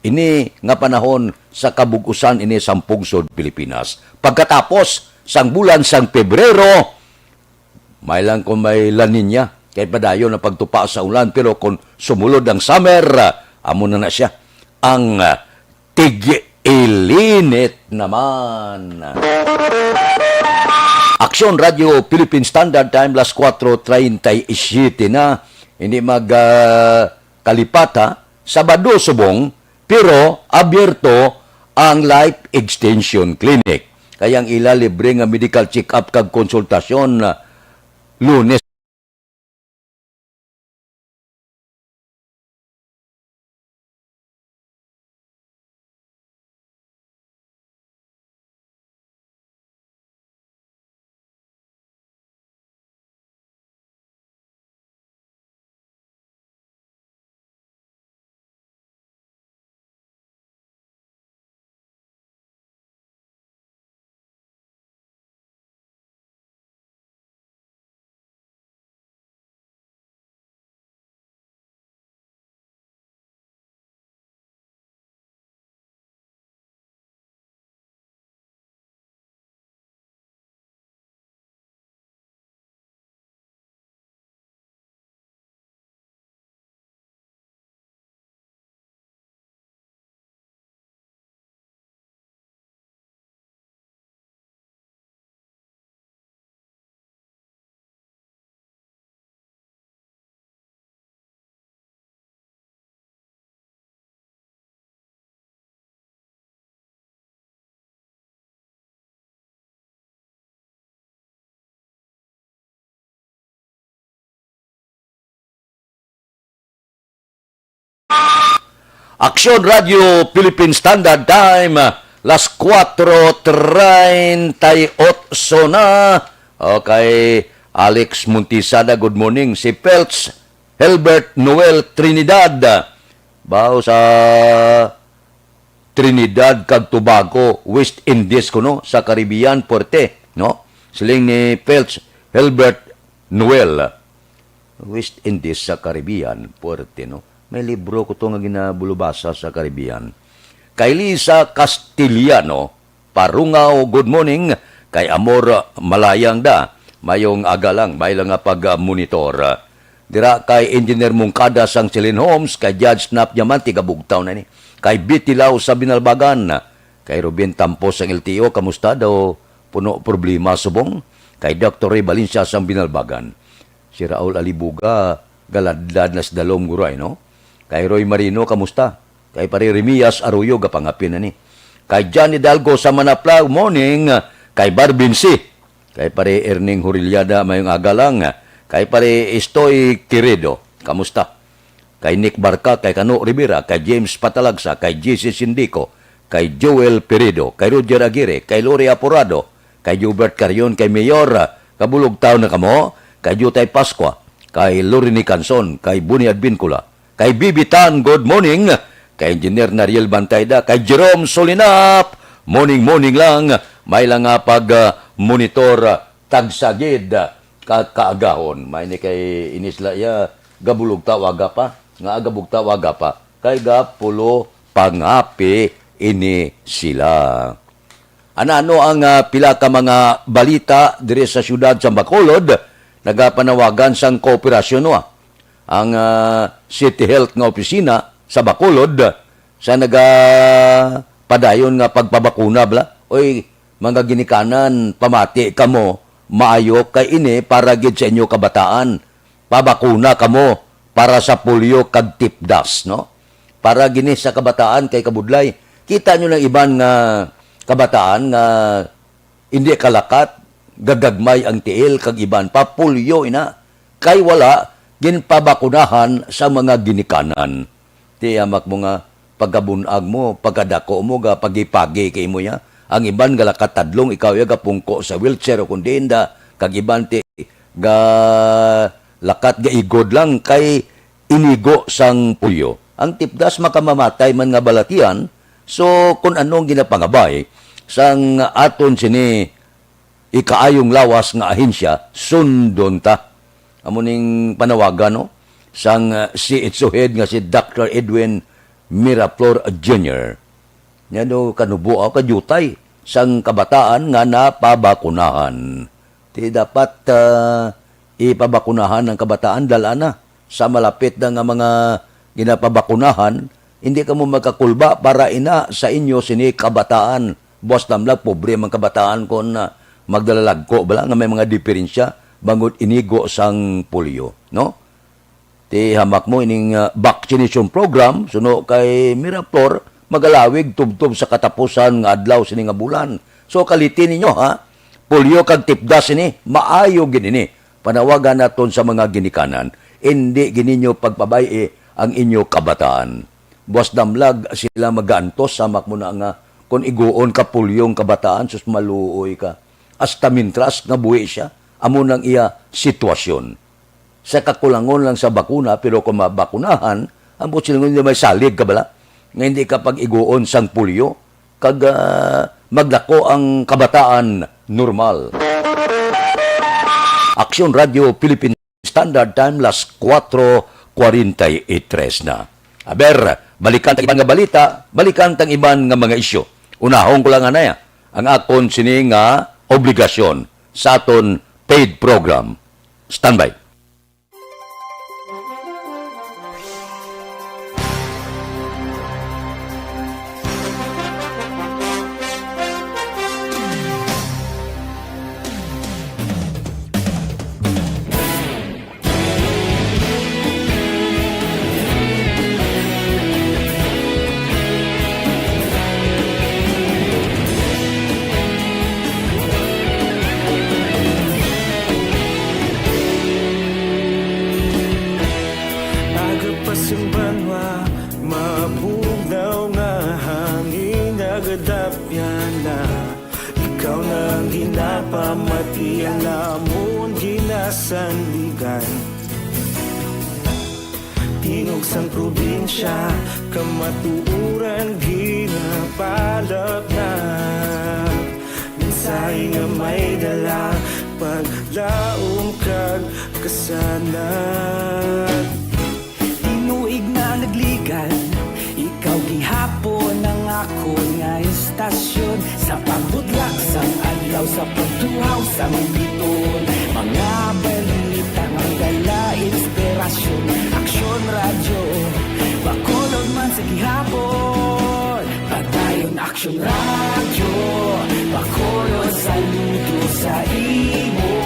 Ini nga panahon sa kabug-usan ini sang pungsod Pilipinas. Pagkatapos sang bulan sang Pebrero, may lang kung may La Niña, kay padayon ang pagtupa sa ulan, pero kung sumulod ang summer, amo na na siya. Ang, ah, tig-ilinit naman. Aksyon Radyo Philippine Standard Time, las kuwatro treinta y siete na. Hindi mag, ah, kalipata, Sabado subong, pero abierto ang Life Extension Clinic. Kay ang ila libre nga medical check-up kag konsultasyon, ah, Lunes. Aksyon Radio Philippine Standard Time, las kuwatro treinta y ocho na. Okay, Alex Montisada, good morning. Si Felch Helbert Noel Trinidad, bao sa Trinidad kag Tobago, West Indies kuno, sa Caribbean, puwerte, no? Siling ni Felch Helbert Noel, West Indies sa Caribbean, puwerte, no? May libro ko to nga ginabulubasa sa Caribbean. Kay Lisa Castellano, Parungaw, good morning. Kay Amor Malayang da, mayong aga lang, may lang nga pag-monitor. Dira kay Engineer Mungkada sang Silin Homes, kay Judge Snap Diamante, gabugtaw na ni. Kay Betty Lau sa Binalbagan, kay Ruben Tampos sang L T O, kamusta daw? Puno problema subong. Kay Doctor Ray Valencia sang Binalbagan. Si Raul Alibuga, galadlad na sa dalom, guray, no? Kay Roy Marino, kamusta? Kay Pare Remias Arroyo, gapangapin na ni. Kay Johnny Dalgo sa Manapla, morning. Kay Barbin C. Kay Pare Erning Huriliada, mayong aga lang. Kay Pare Estoy Queredo, kamusta? Kay Nick Barca, kay Kano Rivera, kay James Patalagsa, kay J C Sindico, kay Joel Peredo, kay Roger Aguirre, kay Lori Aporado, kay Gilbert Carion, kay Mayor, ah, Kabulog Taon na kamo, kay Jutay Pascua, kay Lorini Canson, kay Buni Advincula, kay Bibi Tan, good morning, kay Engineer Nariel Bantayda, kay Jerome Solinap, morning, morning lang, may lang nga pag, ah, monitor, ah, tagsagid, ah, ka-, kaagahon. May ni kay inisla iya, gabulog tawaga pa, nga gabugtawaga pa, kay gapulo pangapi ini sila. Anano ang, ah, pila ka mga balita diri sa siyudad sa Bacolod, nagapanawagan sang kooperasyon, no? Ang, ah, City Health nga opisina sa Bacolod sa nagapadayon nga pagpabakuna, bala. Oy, mga ginikanan, pamati kamo, maayo kay ini para gid sa inyo kabataan. Pabakuna kamo para sa polio kag tipdas, no? Para gini sa kabataan kay kabudlay. Kita nyo ng iban nga kabataan nga hindi kalakat, gagagmay ang tiil kag iban pa, polio ina. Kay wala ginpabakunahan sa mga ginikanan. Ti hamak mo nga pagkabun-ag mo, pagkadako mo, ga pagi-pagi kay imo ya. Ang iban nga lakatadlong ikaw ya gapungko sa wheelchair o kundi inda, kag iban ti ga lakat ga igod lang kay inigo sang polio. Ang tipdas makamamatay man nga balatian, so kun anong ginapangabay sang aton sini ikaayong lawas nga ahensya, sundon ta. Amo ning panawagan, no, sang, uh, C H O head nga si Doctor Edwin Miraflor Junior. Nya do kanubo ako kadiyutay sang kabataan nga napabakunahan. Ti dapat, ah, ipabakunahan ang kabataan, dal-a na sa malapit na nga mga ginapabakunahan, hindi kamo magkakulba para ina sa inyo sini kabataan. Buas damlag, pobre man kabataan kon, ah, magdalalagko bala nga may mga diferensya bangod inigo sang polio, no? Ti hamak mo ining, ah, vaccination program, suno kay Miraflor, magalawig tubtob sa katapusan nga adlaw sini nga bulan. So, kaliti ninyo, ha? Polio kag tipdas ini, maayo gid ini. Panawagan naton sa mga ginikanan, indi gid ninyo pagpabay-i ang inyo kabataan. Buas damlag sila magaantos, hamak mo na nga, kon iguon ka polio ang kabataan, sus, maluoy ka. Hasta mintras nga buhi siya, amo nang iya sitwasyon. Sa kakulangon lang sa bakuna, pero kung mabakunahan, ambot sila nga may salig ka bala, nga hindi ka pag-iguon sang polio, kag, ah, maglako ang kabataan normal. Aksyon Radio Philippine Standard Time, las kuwatro kwarenta y tres na. Aber, balikan tang iban nga balita, balikan tang iban nga mga isyu. Unahon ko lang anay, ah, ang akon sini nga obligasyon sa aton paid program. Standby. Aga pa sing banwa, mabugnaw nga hangin, nagadapyan na. Ikaw na Ang ginapamati ang amon ginasandigan. Tingog sang probinsya, kamatuoran ginapalapnag. Mensahe nga may dala, paglaom kag kasanag. Tinuig na nagligan, ikaw gihapon ang akon nga istasyon. Sa pagbutlak sang adlaw, sa pagtuhaw sang bituon, mga balita nga dala inspirasyon. Aksyon Radyo, Bacolod man sa gihapon. Padayon Aksyon Radyo, Bacolod, saludo sa imo.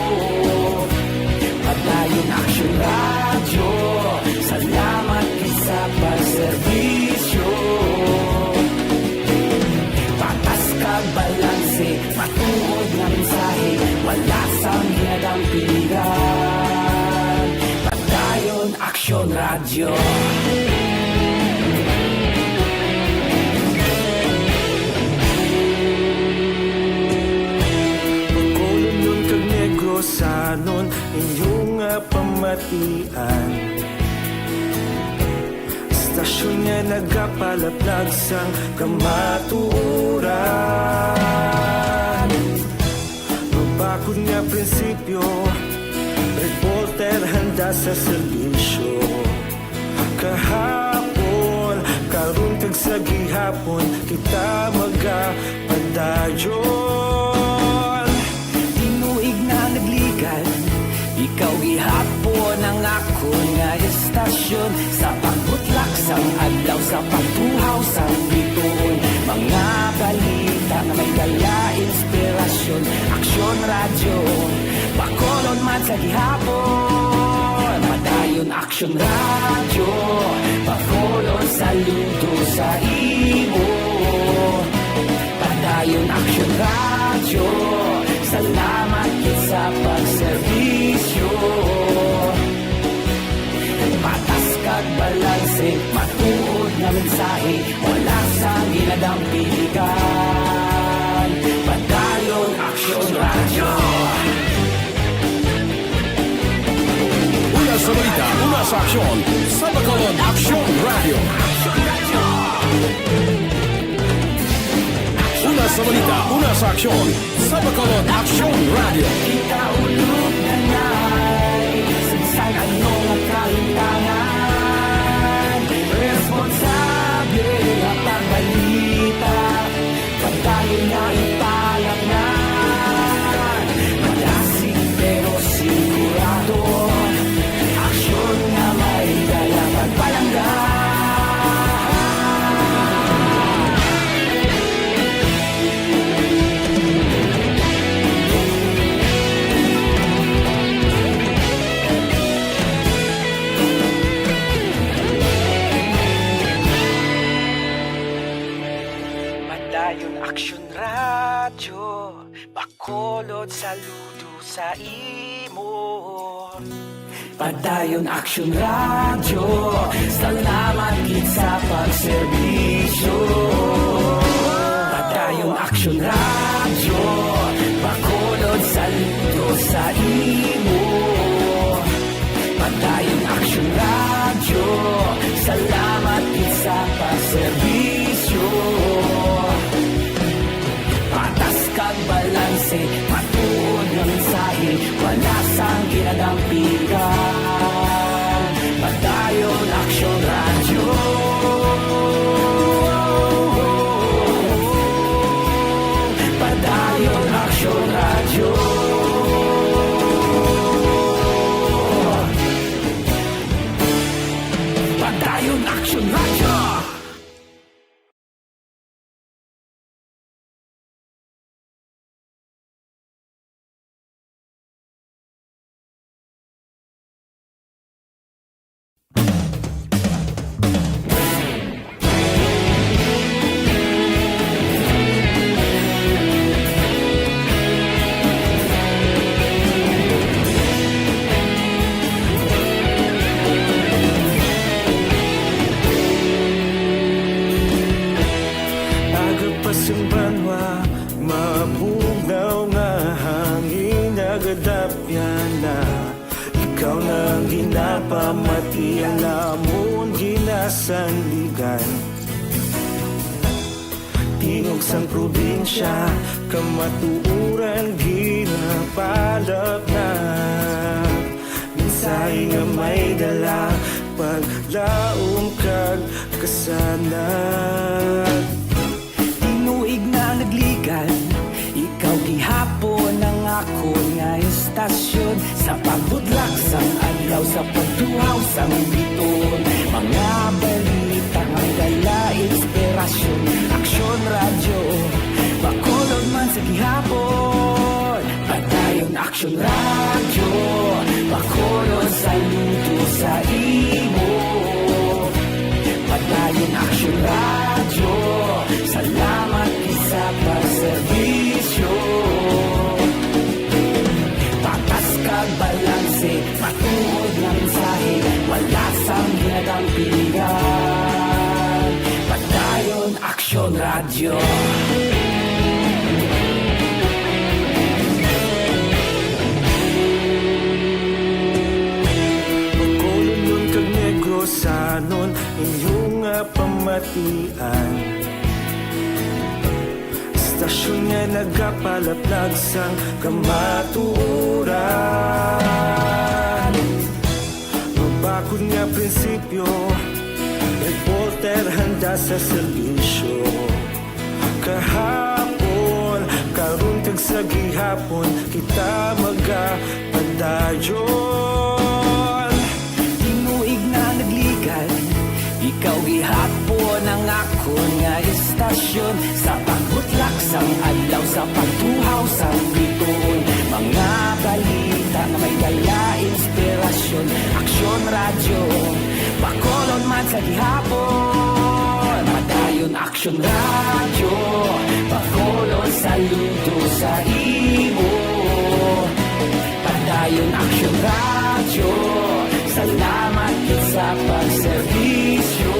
Padayon Aksyon Radyo, salamat gid sa pagserbisyo. Patas kag balanse, matuod nga mensahe, wala sang ginadampigan. Padayon Aksyon Radyo. Bacolodnon kag Negrosanon, inyo nga pamatian. Istasyon nga nagapalaplag sang kamatuoran. Mabakod nga prinsipyo, reporter handa sa serbisyo. Kahapon, karon kag sa gihapon, kita magapadayon. Tinuig na nagligan, ikaw gihapon ang akon nga istasyon. Sa pagbutlak sang adlaw, sa pagtuhaw sang bituon, mga balita nga may dala inspirasyon. Aksyon Radyo, Bacolod man sa gihapon. Padayon Aksyon Radyo, Bacolod, saludo sa imo. Padayon Aksyon Radyo, salamat gid sa pagserbisyo. Patas kag balanse, matuod nga mensahe, wala sang ginadampigan. Padayon Aksyon Radyo. Una sa balita, una sa aksyon, sa Bacolod Aksyon Radyo. Una sa balita, una sa aksyon, sa Bacolod Aksyon Radyo. Kita ulog na nay, saysay ano nga kahimtangan. Responsable nga pagbalita, padayon nga ipalapngan. Madasig pero sigurado, aksyon nga may dala pagpalangga. Padayon Aksyon Radyo, Bacolod, saludo sa imo. Padayon Aksyon Radyo, salamat gid sa pagserbisyo. Padayon Aksyon Radyo, Bacolod, saludo sa imo. Padayon Aksyon Radyo, salamat gid sa pagserbisyo. Patas kag balanse, matuod nga mensahe, wala sang ginadampigan. Padayon Aksyon Radyo. Padayon Aksyon Radyo. Padayon Aksyon Radyo. Aga pa sang banwa, maabog Ikaw nga hangin nagadapyana, ikaw na ang ginapamati, ang amon ginasandigan. Tingog sang probinsya, kamatuoran ginapalapnag. Mensahe nga may dala, paglaom kag kasanag. Tinuig na nagligad, ikaw gihapon ang akon nga istasyon. Sa pagbudlak sang adlaw, sa pagtuhaw sang biton, mga balita may dala inspirasyon. Aksyon Radyo, Bacolod man sa gihapon. Padayon Aksyon Radyo, Bacolod, saludo sa imo. Padayon Aksyon Radyo, salamat gid sa pagserbisyo. Patas kag balanse, matuod nga mensahe, wala sang ginadampigan. Padayon Aksyon Radyo. Bacolodnon kag Negrosanon, inyo nga pamatian. Istasyon nga nagapalaplag sang kamatuoran. Mabakod nga prinsipyo, reporter handa sa serbisyo. Kahapon, karon kag sa gihapon, kita magapadayon. Tinuig na nagligad, ikaw gihapon ang akon nga istasyon. Sa pagbutlak sang adlaw, sa pagtuhaw sang bituon, mga balita nga may dala inspirasyon. Aksyon Radyo, Bacolod man sa gihapon. Padayon Aksyon Radyo, Bacolod, saludo sa imo. Padayon Aksyon Radyo, salamat gid sa pagserbisyo.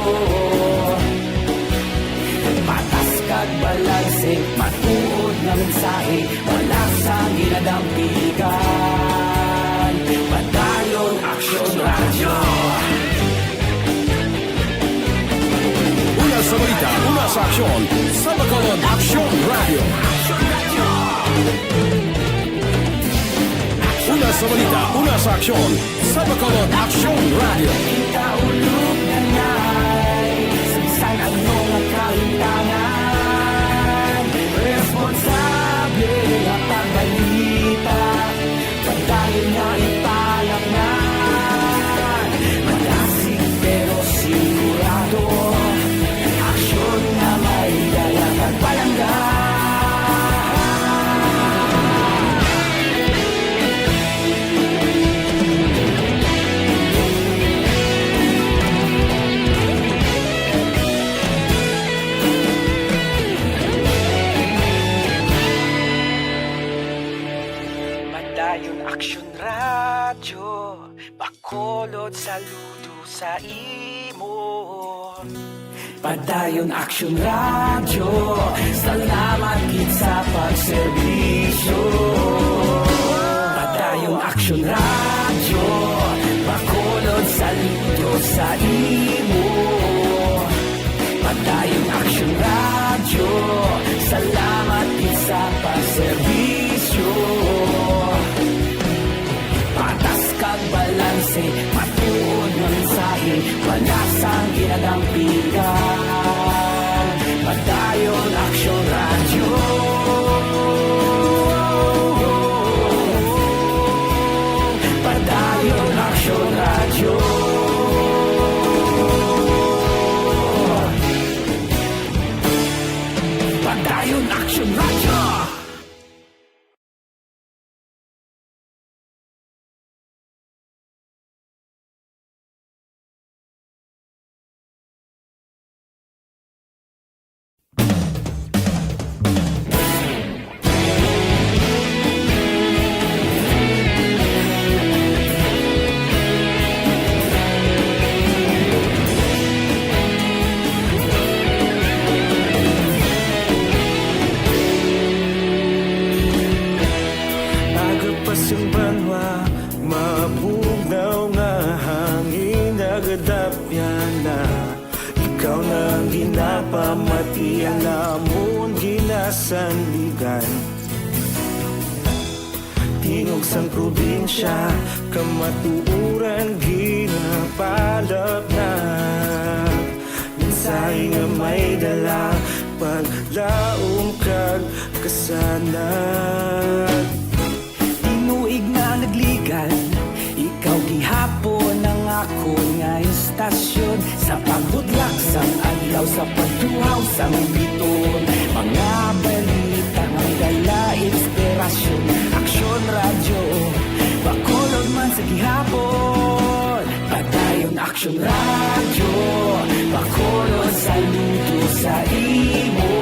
Patas kag balanse, matuod nga mensahe, wala sang ginadampigan. Padayon Aksyon Radyo. Una sa balita, una sa aksyon, sa Bacolod Aksyon Radyo. Una sa balita, una sa aksyon, sa Bacolod Aksyon Radyo. Kita ulog na ngay, sa bisan ano nga kahintangan, responsable nga pagbalita. Padayon nga ipalapngan, madasig pero sigurado. Aksyon nga may dala kag palangga. Padayon Aksyon Radyo, Bacolod, saludo sa imo. Padayon Aksyon Radyo, salamat gid sa pagserbisyo. Padayon Aksyon Radyo, Bacolod, saludo sa imo. Padayon Aksyon Radyo, salamat gid sa pagserbisyo. Patas kag balanse, matuod nga mensahe, wala sang ginadampigan. Padayon Aksyon Radyo. Padayon Aksyon Radyo. Padayon Aksyon Radyo. Ti alamon ginasandigan, tingog sang probinsya, kamatuoran ginapalapnag. Mensahe nga may dala, paglaom kag kasanag. Tinuig nga nagligan, ikaw gihapon ang akon nga istasyon. Sa pagbudlak sang adlaw, sa pagtuhaw sang biton, mga balita nga may dala inspirasyon. Aksyon Radyo Bacolod man sa gihapon. Padayon Aksyon Radyo Bacolod, saludo sa imo.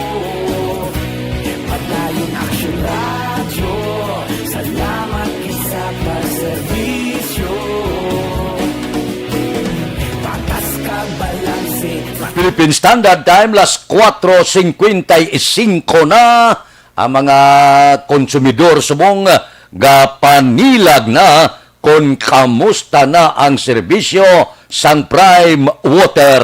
Padayon Aksyon Radyo, salamat gid sa pagserbisyo. Patas ka balanse. Philippine Standard Time, las kuwatro singkwenta y singko na. Ang mga konsumidor subong gapanilag na kon kamusta na ang serbisyo sang Prime Water.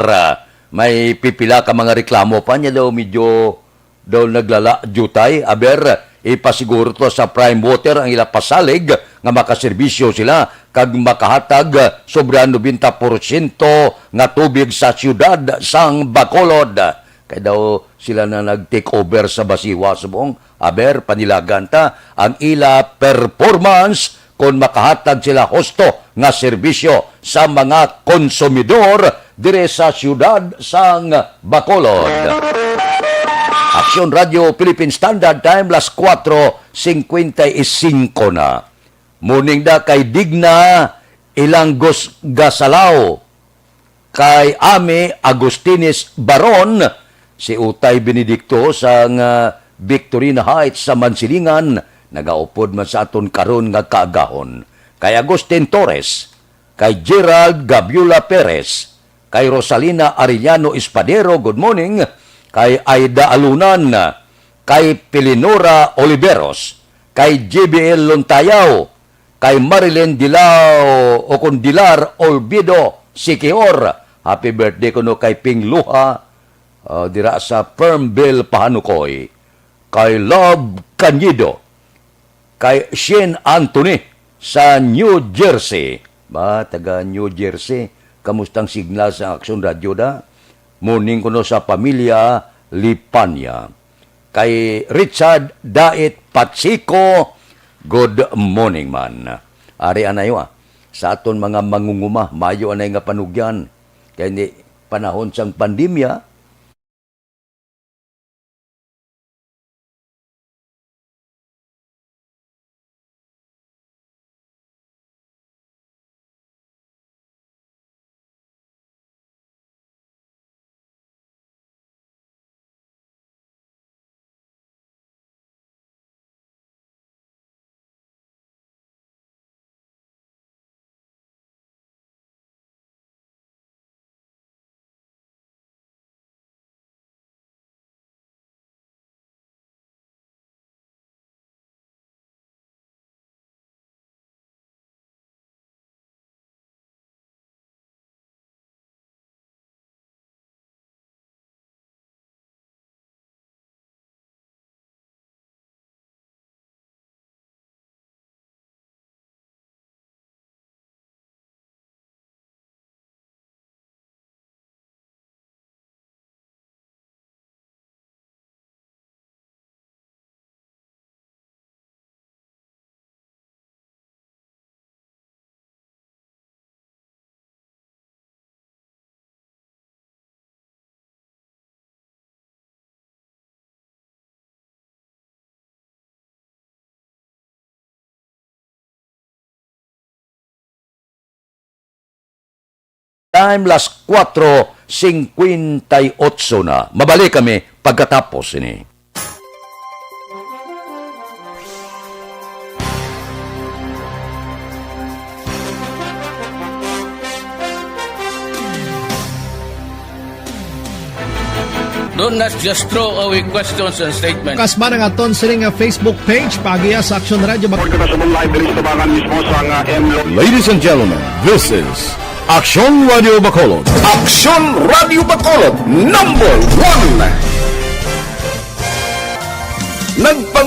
May pipila ka mga reklamo pa niya daw, medyo daw naglala jutay. Aber, ipasiguro to sa Prime Water ang ila pasalig nga makaserbisyo sila kag makahatag sobra nobenta porsyento nga tubig sa siyudad sang Bacolod. Kay daw sila na nag-take over sa Basiwa subong. Aber, panilagan ta ang ila performance kon makahatag sila husto nga serbisyo sa mga konsumidor dire sa siyudad sang Bacolod. Aksyon Radyo Philippine Standard Time, las kuwatro singkwenta y singko na. Morning da kay Digna Ilanggos Gasalao, kay Ami Agustines Baron, si Utay Benedicto sang, ah, Victorina Heights sa Mansilingan, nagaupod man sa aton karon nga kaagahon. Kay Agustin Torres, kay Gerald Gabiola Perez, kay Rosalina Arellano Espadero, good morning, kay Aida Alunan, kay Pilinora Oliveros, kay J B L Lontayaw, kay Marilyn Dilao o kon Dilar Olvido Siquijor. Happy birthday kuno kay Ping Luha, ah, dira sa Fernville, Pahanukoy. Kay Love Cañido, kay Shane Anthony sa New Jersey. Ba, taga New Jersey. Kamusta ang signal sa Aksyon Radyo da? Morning kuno sa pamilya Lipanya. Kay Richard Dait Patsico, good morning man. Ari anay, ah, sa aton mga mangunguma, mayo anay nga panugyan. Kay ni panahon sang pandemya, Time, las kuwatro singkwenta y otso na. Mabalik kami pagkatapos ini. Don't not just throw away questions and statements. Kasman ang aton sini nga Facebook page, paagiha sa Aksyon Radyo Bacolod. Kita sa live diri sa tabangan mismo sa nga M Lo- Ladies and gentlemen, this is Aksyon Radyo Bacolod. Aksyon Radyo Bacolod, number one.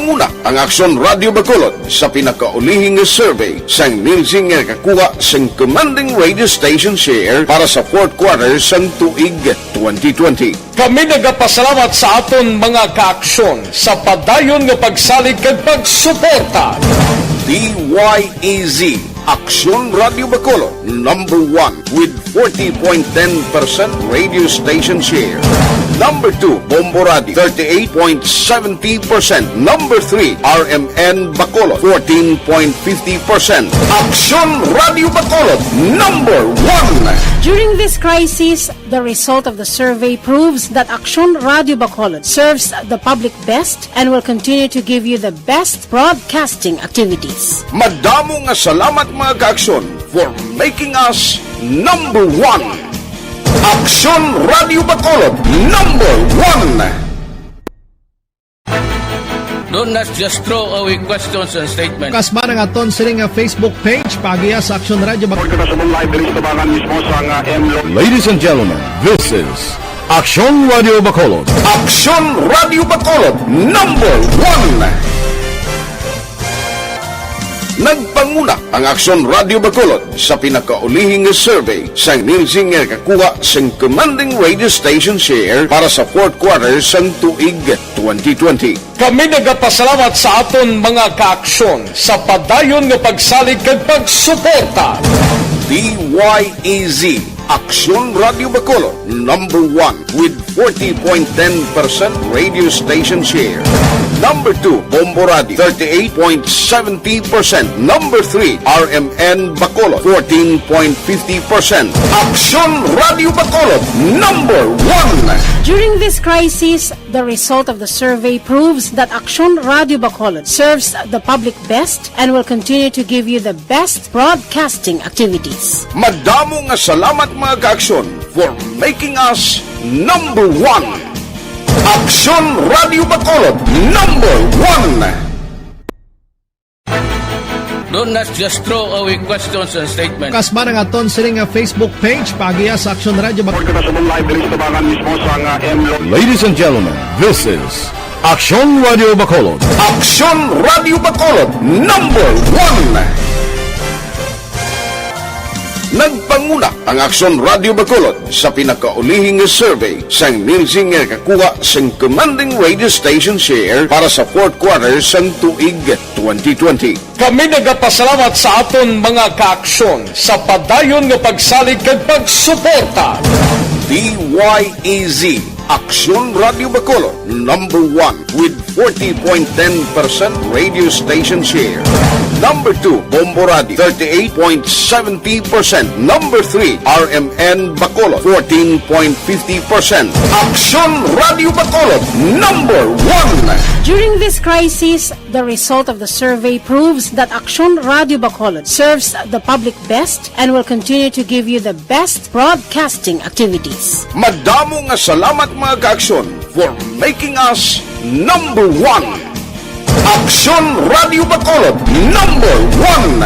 Una ang Aksyon Radio Bacolod sa pinakaulihi nga survey sang Nielsen nga nakakuha sang commanding radio station share para sa fourth quarter sang tuig twenty twenty. Kami nagapasalamat sa aton mga kaaksyon sa padayon nga pagsalig kag pagsuporta. D Y E Z, Aksyon Radio Bacolod, number one with forty point ten percent radio station share. Number two, Bombo Radio, thirty-eight point seventy percent. Number three, R M N Bacolod, fourteen point fifty percent. Aksyon Radio Bacolod, number one. During this crisis, the result of the survey proves that Aksyon Radio Bacolod serves the public best and will continue to give you the best broadcasting activities. Madamo nga salamat, mga kaaksyon, for making us number one. Aksyon Radio Bacolod, number one. Don't not just throw away questions and statements. Kasman ang aton sining nga Facebook page, paagiha sa Aksyon Radio Bacolod. Kita sa live diri sa tabangan mismo sa nga M Lo- Ladies and gentlemen, this is Aksyon Radio Bacolod. Aksyon Radio Bacolod, number one. Nagpanguna ang Aksyon Radio Bacolod sa pinakaulihi nga survey sang Nielsen nga nakakuha sang commanding radio station share para sa fourth quarter sang tuig twenty twenty. Kami nagapasalamat sa aton mga kaaksyon sa padayon nga pagsalig kag pagsuporta. D Y E Z, Aksyon Radio Bacolod, number one with forty point ten percent radio station share. Number two, Bombo Radio, thirty-eight point seventy percent. Number three, R M N Bacolod, fourteen point fifty percent. Aksyon Radio Bacolod, number one. During this crisis, the result of the survey proves that Aksyon Radio Bacolod serves the public best and will continue to give you the best broadcasting activities. Madamo nga salamat, mga kaaksyon, for making us number one. Aksyon Radio Bacolod, number one. Don't not just throw away questions and statements. Kasman ang aton sining nga Facebook page, paagiha sa Aksyon Radio Bacolod. Kita sa live diri sa tabangan mismo sa nga M Lo- Ladies and gentlemen, this is Aksyon Radio Bacolod. Aksyon Radio Bacolod, number one. Nagpanguna ang Aksyon Radio Bacolod sa pinakaulihi nga survey sang Nielsen nga nakakuha sang commanding radio station share para sa fourth quarter sang tuig twenty twenty. Kami nagapasalamat sa aton mga kaaksyon sa padayon nga pagsalig kag pagsuporta. D Y E Z, Aksyon Radio Bacolod, number one with forty point ten percent radio station share. Number two, Bombo Radio, thirty-eight point seventy percent. Number three, R M N Bacolod, fourteen point fifty percent. Aksyon Radio Bacolod, number one. During this crisis, the result of the survey proves that Aksyon Radio Bacolod serves the public best and will continue to give you the best broadcasting activities. Madamo nga salamat, mga kaaksyon, for making us number one. Aksyon Radio Bacolod, number one.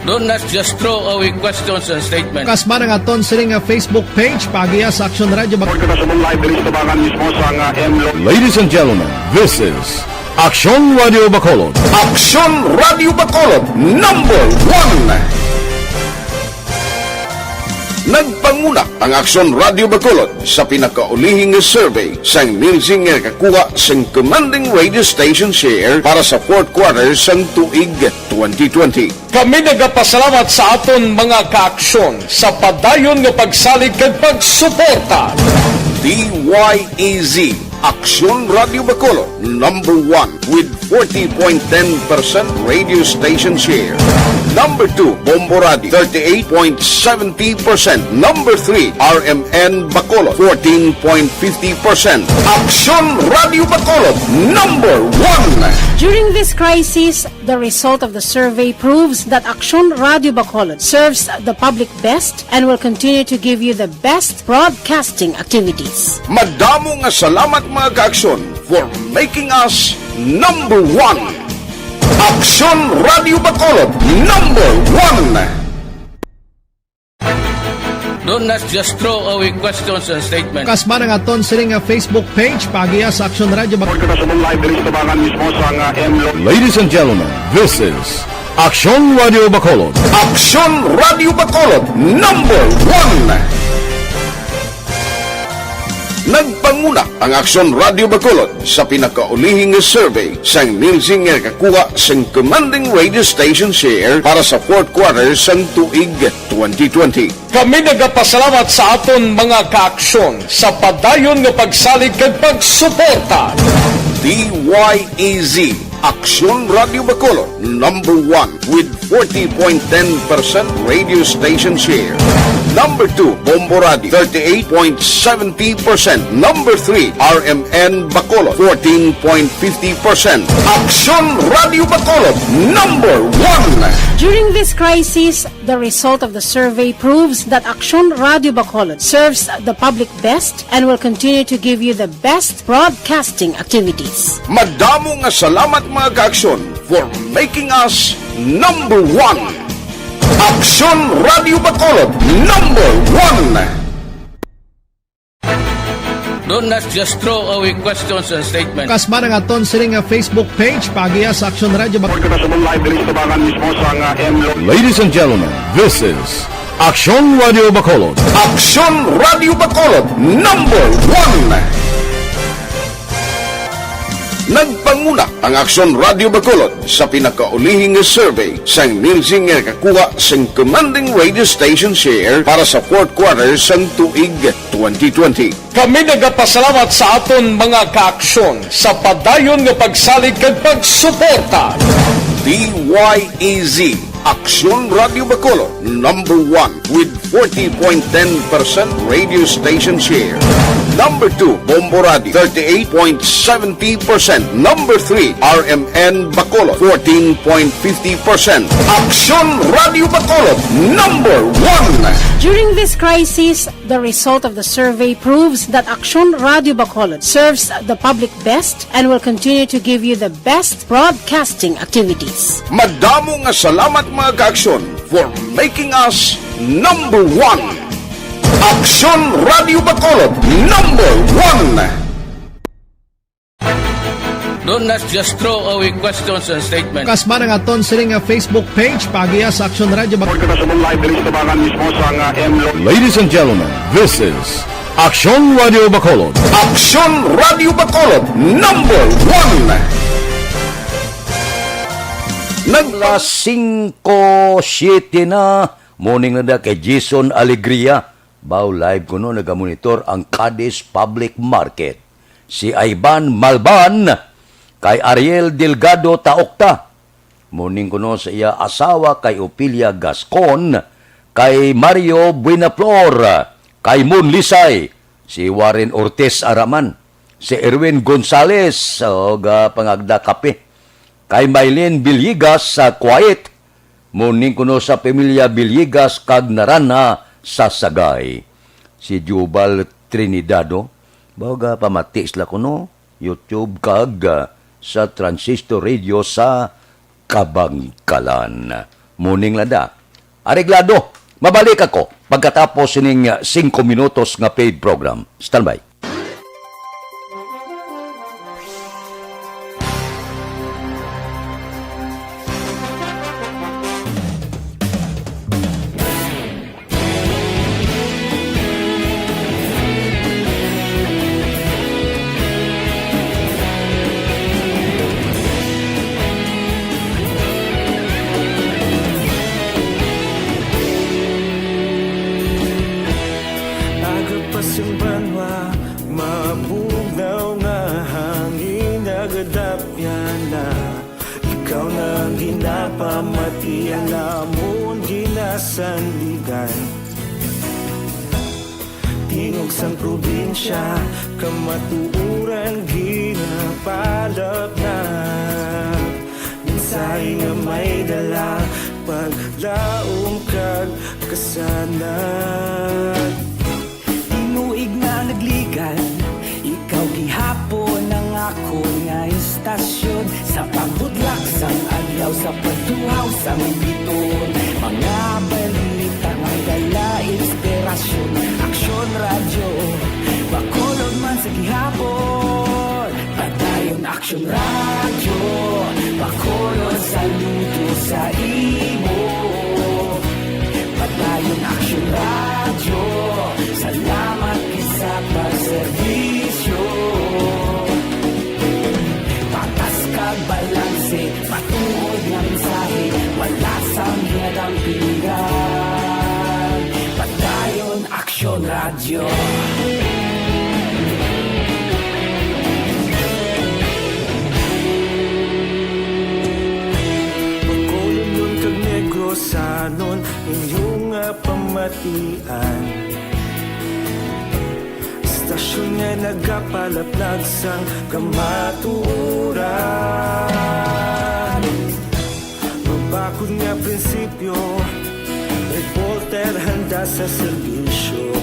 Don't not just throw away questions and statements. Kasman ang aton sining nga Facebook page, paagiha sa Aksyon Radio Bacolod. Kita sa live diri sa tabangan mismo sa nga M Lo- Ladies and gentlemen, this is Aksyon Radio Bacolod. Aksyon Radio Bacolod, number one. Nagpanguna ang Aksyon Radio Bacolod sa pinakaulihi nga survey sang Nielsen nga nakakuha sang commanding radio station share para sa fourth quarter sang tuig twenty twenty. Kami nagapasalamat sa aton mga kaaksyon sa padayon nga pagsalig kag pagsuporta. D Y E Z, Aksyon Radio Bacolod, number one with forty point ten percent radio station share. Number two, Bombo Radio, thirty-eight point seventy percent. Number three, R M N Bacolod, fourteen point fifty percent. Aksyon Radio Bacolod, number one. During this crisis, the result of the survey proves that Aksyon Radio Bacolod serves the public best and will continue to give you the best broadcasting activities. Madamo nga salamat, mga kaaksyon, for making us number one. Aksyon Radio Bacolod, number one. Don't not just throw away questions and statements. Kasman ang aton sining nga Facebook page, paagiha sa Aksyon Radio Bac- Kita sa live diri sa tabangan mismo sa nga M Lo- Ladies and gentlemen, this is Aksyon Radio Bacolod. Aksyon Radio Bacolod, number one. Nagpanguna ang Aksyon Radio Bacolod sa pinakaulihing survey sang Nielsen nga nakakuha sang commanding radio station share para sa fourth quarter sang tuig twenty twenty. Kami nagapasalamat sa aton mga kaaksyon sa padayon nga pagsalig kag pagsuporta. D Y E Z, Aksyon Radio Bacolod, number one with forty point ten percent radio station share. Number two, Bombo Radio, thirty-eight point seventy percent. Number three, R M N Bacolod, fourteen point fifty percent. Aksyon Radio Bacolod, number one. During this crisis, the result of the survey proves that Aksyon Radio Bacolod serves the public best and will continue to give you the best broadcasting activities. Madamo nga salamat, mga kaaksyon, for making us number one. Aksyon Radio Bacolod, number one. Don't not just throw away questions and statements. Kasman ang aton sining nga Facebook page, paagiha sa Aksyon Radio Bac- Kita sa live diri sa tabangan mismo sa nga M Lo- Ladies and gentlemen, this is Aksyon Radio Bacolod. Aksyon Radio Bacolod, number one. Nagpanguna ang Aksyon Radio Bacolod sa pinakaulihing survey sang Nielsen nga nakakuha sang commanding radio station share para sa fourth quarter sang tuig twenty twenty. Kami nagapasalamat sa aton mga kaaksyon sa padayon nga pagsalig kag pagsuporta. D Y E Z, Aksyon Radio Bacolod, number one with forty point ten percent radio station share. Number two, Bombo Radio, thirty-eight point seventy percent. Number three, R M N Bacolod, fourteen point fifty percent. Aksyon Radio Bacolod, number one. During this crisis, the result of the survey proves that Aksyon Radio Bacolod serves the public best and will continue to give you the best broadcasting activities. Madamo nga salamat, mga kaaksyon, for making us number one. Aksyon Radio Bacolod, number one. Don't not just throw away questions and statements. Kasman ang aton sining nga Facebook page, paagiha sa Aksyon Radio Bac- Kita sa live diri sa tabangan mismo sa nga M Lo- Ladies and gentlemen, this is Aksyon Radio Bacolod. Aksyon Radio Bacolod, number one. Nag- Alas singko siyete na, morning na da kay Jason Alegria. Bao live kuno nagamonitor ang Cadiz Public Market. Si Ivan Malban, kay Ariel Delgado Taokta. Morning kuno sa iya asawa kay Opilia Gascon, kay Mario Buenaflor, kay Mon Lisay, si Warren Ortiz Araman, si Erwin Gonzalez, o ga pangagda kape, kay Mylene Villegas sa Kuwait, morning kuno sa pamilya Villegas kag Narana sa Sagay. Si Jubal Trinidado, bao ga pamati sila kuno, YouTube kag, ah, sa Transistor Radio sa Kabangkalan. Morning lang da. Areglado, mabalik ako pagkatapos sining, ah, singko minutos nga paid program. Standby. Aga pa sing banwa, mabugnaw nga hangin nagadapyan na. Ikaw na ang ginapamati, ang amon ginasandigan. Tingog sang probinsya, kamatuoran ginapalapnag. Mensahe nga may dala, paglaom kag kasanag. Tinuig na nagligan, ikaw gihapon ang akon nga istasyon. Sa pagbudlak sang adlaw, sa pagtuhaw sang bituon, mga balita nga dala, inspira Aksyon Radyo, Bacolod man sa gihapon. Padayon Aksyon Radyo, Bacolod saludo sa imo. Padayon Aksyon Radyo, salamat gid sa pagserbisyo. Patas kag balanse, matuod nga mensahe, wala sang ginadampigan. Padayon Aksyon Radyo. Bacolodnon kag Negrosanon, inyo nga pamatian. Istasyon nga nagapalaplag sang kamatuoran. Mabakod nga prinsipyo, reporter handa sa serbisyo.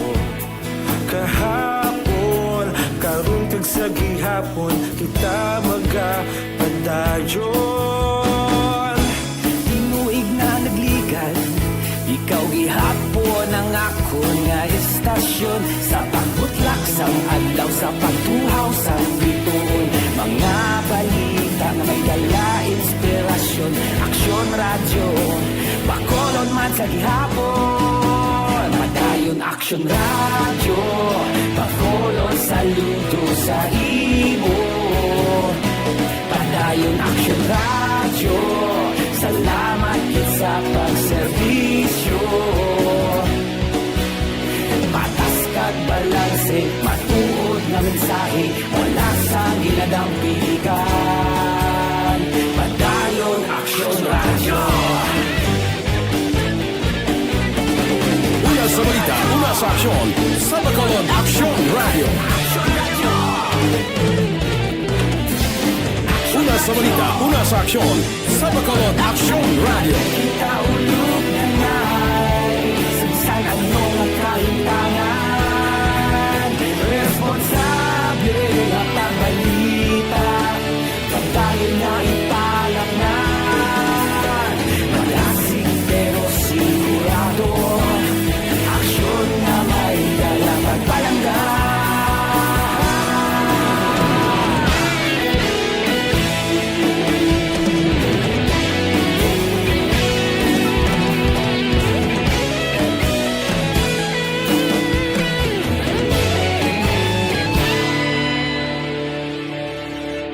Kahapon, karon kag sa gihapon, kita magapadayon. Tinuig na nagligad, ikaw gihapon ang akon nga istasyon. Sa pagbutlak sang adlaw, sa pagtuhaw sang bituon, mga balita nga may dala inspirasyon. Aksyon Radyo, Bacolod man sa gihapon. Padayon Aksyon Radyo, Bacolod saludo sa imo. Padayon Aksyon Radyo, salamat gid sa pagserbisyo. Patas kag balanse, matuod nga mensahe, wala sang ginadampigan. Padayon Aksyon Radyo. Una sa balita, una sa aksyon, sa Bacolod Aksyon Radio. Una sa balita, una sa aksyon, sa Bacolod Aksyon Radio. Kita ulog na nai, sa bisan ano nga kahimtangan, responsable nga pagbalita, pagdayon na ipalatnan. Malasig pero sigurado, aksyon nga may dala pagpalangga.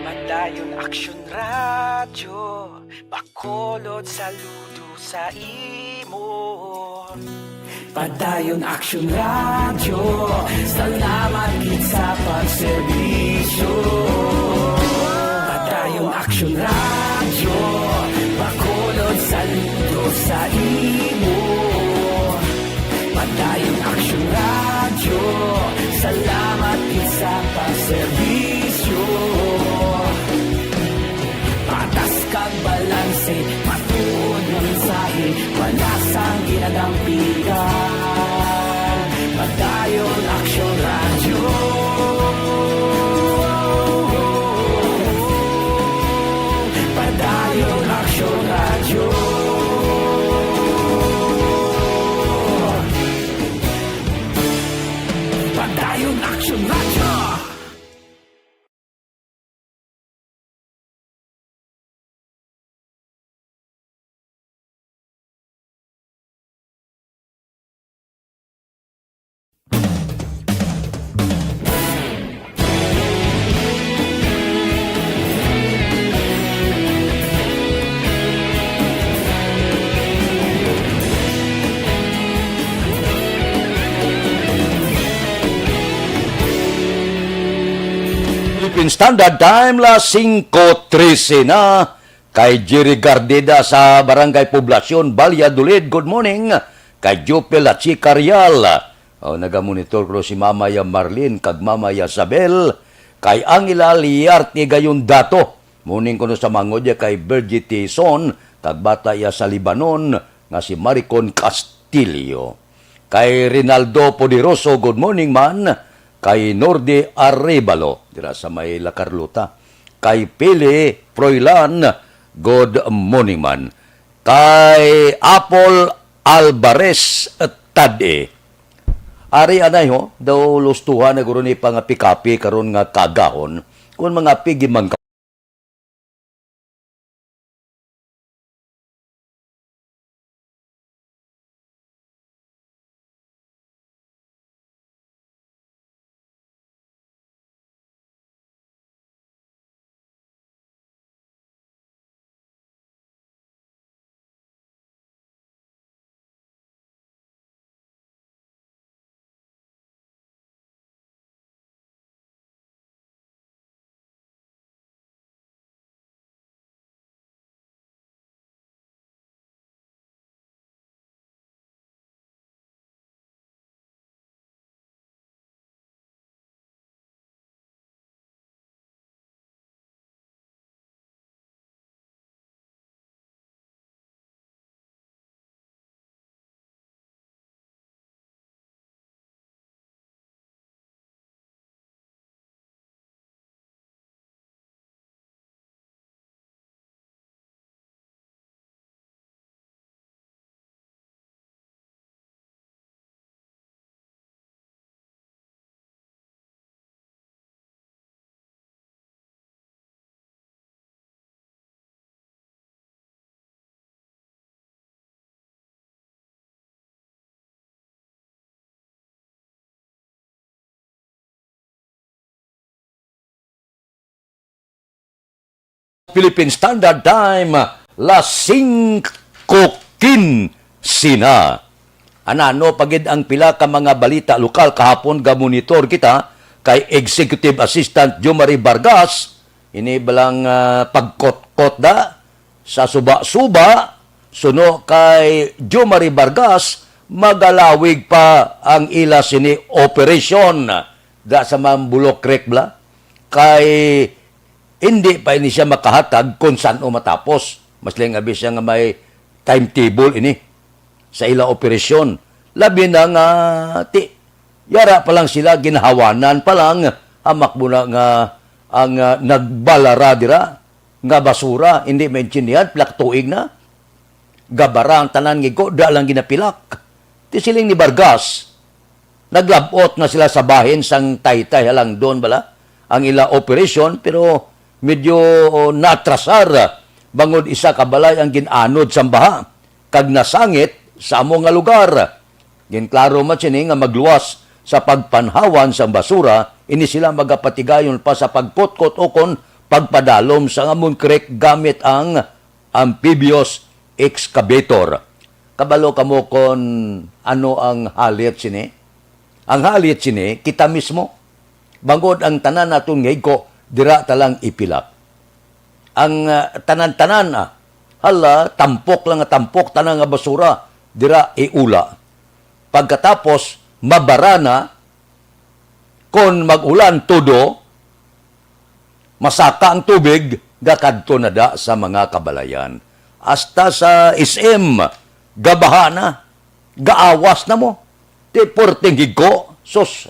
Padayon Aksyon Radyo, Bacolod saludo sa imo. Padayon Aksyon Radyo, salamat gid sa pagserbisyo. Padayon Aksyon Radyo, Bacolod saludo sa imo. Padayon Aksyon Radyo, salamat gid sa pagserbisyo. Patas kag balanse, matuod nga mensahe, wala sang ginadampigan. Padayon Aksyon Radyo. Padayon Aksyon Radyo. Padayon Aksyon Radyo. Philippine Standard Time, las singko trese na. Kay Jerry Gardeda sa Barangay Poblacion, Valladolid, good morning. Kay Jopel Lachica Real, oh, nagamonitor ko si Mama ya Marlene kag Mama ya Sabel. Kay Angela Liarte Gayon Dato, morning kuno sa Mangudya. Kay Virgie Tison kag bata ya sa Libanon nga si Maricon Castillo. Kay Rinaldo Poderoso, good morning man. Kay Nordi Arevalo, dira sa may La Carlota. Kay Pili Froilan, good morning man. Kay Apple Alvarez Tade, Ari anay ho, daw lustuhan na guro ni pangapikapi karon nga kagahon, kun mga pigi man ka. Philippine Standard Time, las singko kinse na. Anano pa gid ang pila ka mga balita lokal kahapon, gamonitor kita kay Executive Assistant Jomari Vargas, ini balang, ah, pagkotkot da sa suba-suba, suno kay Jomari Vargas, magalawig pa ang ila sini operasyon da sa Mambulok Creek bala, kay hindi pa ini siya makahatag kung san-o matapos. Mas lain abi siya nga may timetable ini sa ila operasyon. Labi na nga ti, yara pa lang sila, ginhawanan pa lang, hamak mo na nga ang, ah, nagbalara dira nga basura, hindi maintindihan, pila ka tuig na. Gabara ang tanan nga igko, da lang ginapilak. Ti siling ni Vargas, naglab-ot na sila sa bahin sang Taytay Halangdon bala ang ila operasyon, pero medyo natrasar bangod isa ka balay ang gin-anod sang baha kag nasangit sa amo nga lugar. Ginklaro man sini nga magluwas sa pagpanhawan sang basura, ini sila magapatigayon pa sa pagkutkot ukon pagpadalom sang amon creek gamit ang amphibious excavator. Kabalo kamo kon ano ang halit sini? Ang halit sini, kita mismo. Bangod ang tanan naton nga igko, dira ta lang ipilak. Ang, ah, tanan-tanan, ah, hala, tampok lang nga tampok, tanan nga basura, dira iula. Pagkatapos, mabara na, kon mag-ulan, tudo, masaka ang tubig, gakadto na da sa mga kabalayan. Hasta sa S M, gabaha na, gaawas na mo. Ti porting higko, sus,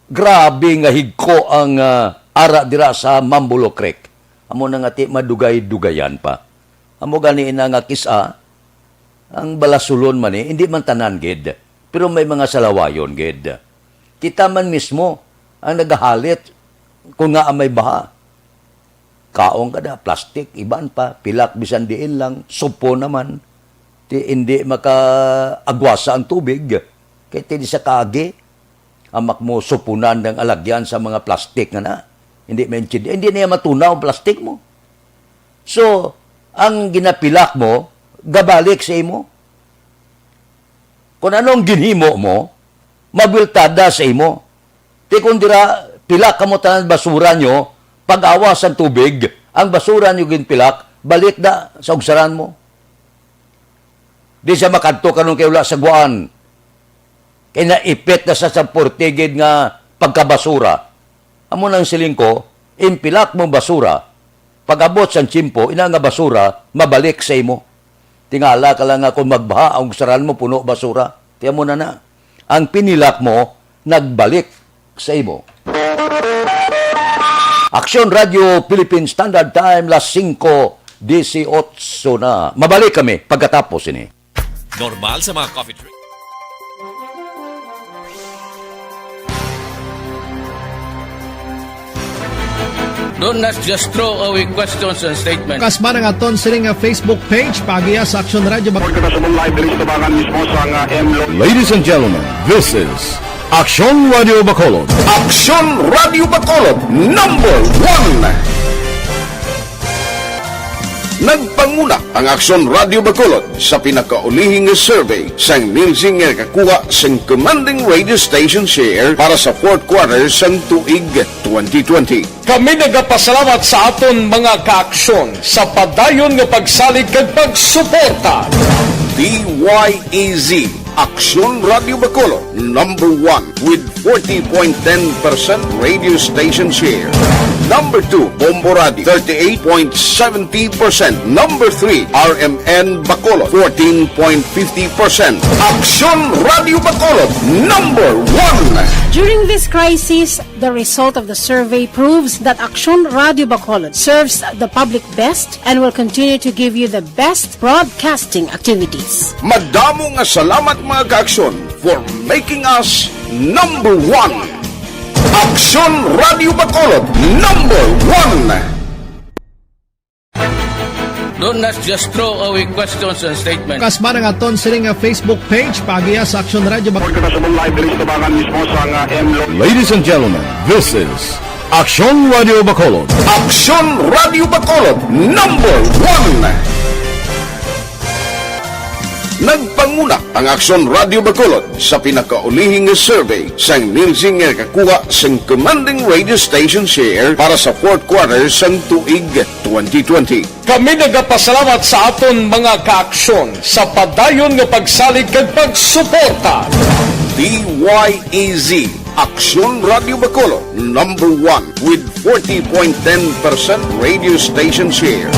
grabe nga higko ang, ah, ara dira sa Mambulo Creek. Amo na nga ti madugay-dugayan pa. Amo gani ina nga kis-a, ang balasulon man ni, hindi man tanan gid, pero may mga salawayon gid. Kita man mismo ang nagahalit kung nga may baha. Kaon ka na, plastic, iban pa, pilak bisan diin lang, supo naman. Ti, hindi makaagwasa ang tubig, kay ti di sa kaagi. Amak mo supunan ang alagyan sa mga plastic nga na. Hindi maintindihan. Hindi niya matunaw ang plastic mo. So, ang ginapilak mo, gabalik sa imo. Kung anong ginhimo mo, mabultada sa imo. Ti kung dira, pilak kamo tanan basura nyo, pag-awas ang tubig, ang basura nyo ginpilak, balik na sa ugsaran mo. Di siya makadto karon kay wala sa guwaan. Kay naipit na sa, sa portigid nga pagkabasura. Amo nang siling ko, impilak mo basura, pag-abot sang tiyempo, ina nga basura, mabalik sa imo. Tingala ka lang nga kung magbaha ang ugsaran mo, puno basura. Ti amo na na. Ang pinilak mo, nagbalik sa imo. Aksyon Radio Philippine Standard Time, las singko disiotso na. Mabalik kami pagkatapos ini. Normal sa mga coffee drink. Don't not just throw away questions and statements. Kasman ang aton sining nga Facebook page, paagiha sa Aksyon Radio Bacolod. Kita sa live diri sa tabangan mismo sa nga M Lo. Ladies and gentlemen, this is Aksyon Radio Bacolod. Aksyon Radio Bacolod, number one. Nagpanguna ang Aksyon Radio Bacolod sa pinakaulihing survey sang Nielsen nga nakakuha sang commanding radio station share para sa fourth quarter sang tuig twenty twenty. Kami nagapasalamat sa aton mga kaaksyon sa padayon nga pagsalig kag pagsuporta. D Y E Z, Aksyon Radio Bacolod, number one with forty point ten percent radio station share. Number two, Bombo Radio, thirty-eight point seventy percent. Number three, R M N Bacolod, fourteen point fifty percent. Aksyon Radio Bacolod, number one. During this crisis, the result of the survey proves that Aksyon Radio Bacolod serves the public best and will continue to give you the best broadcasting activities. Madamo nga salamat, mga kaaksyon, for making us number one. Aksyon Radio Bacolod, number one. Don't not just throw away questions and statements. Kasman ang aton sining nga Facebook page, paagiha sa Aksyon Radio Bacolod. Kita sa live diri sa tabangan mismo sa nga M Lo. Ladies and gentlemen, this is Aksyon Radio Bacolod. Aksyon Radio Bacolod, number one. Nagpanguna ang Aksyon Radio Bacolod sa pinakaulihing survey sang Nielsen nga nakakuha sang commanding radio station share para sa fourth quarter sang tuig twenty twenty. Kami nagapasalamat sa aton mga kaaksyon sa padayon nga pagsalig kag pagsuporta. D Y E Z, Aksyon Radio Bacolod, number one with forty point ten percent radio station share.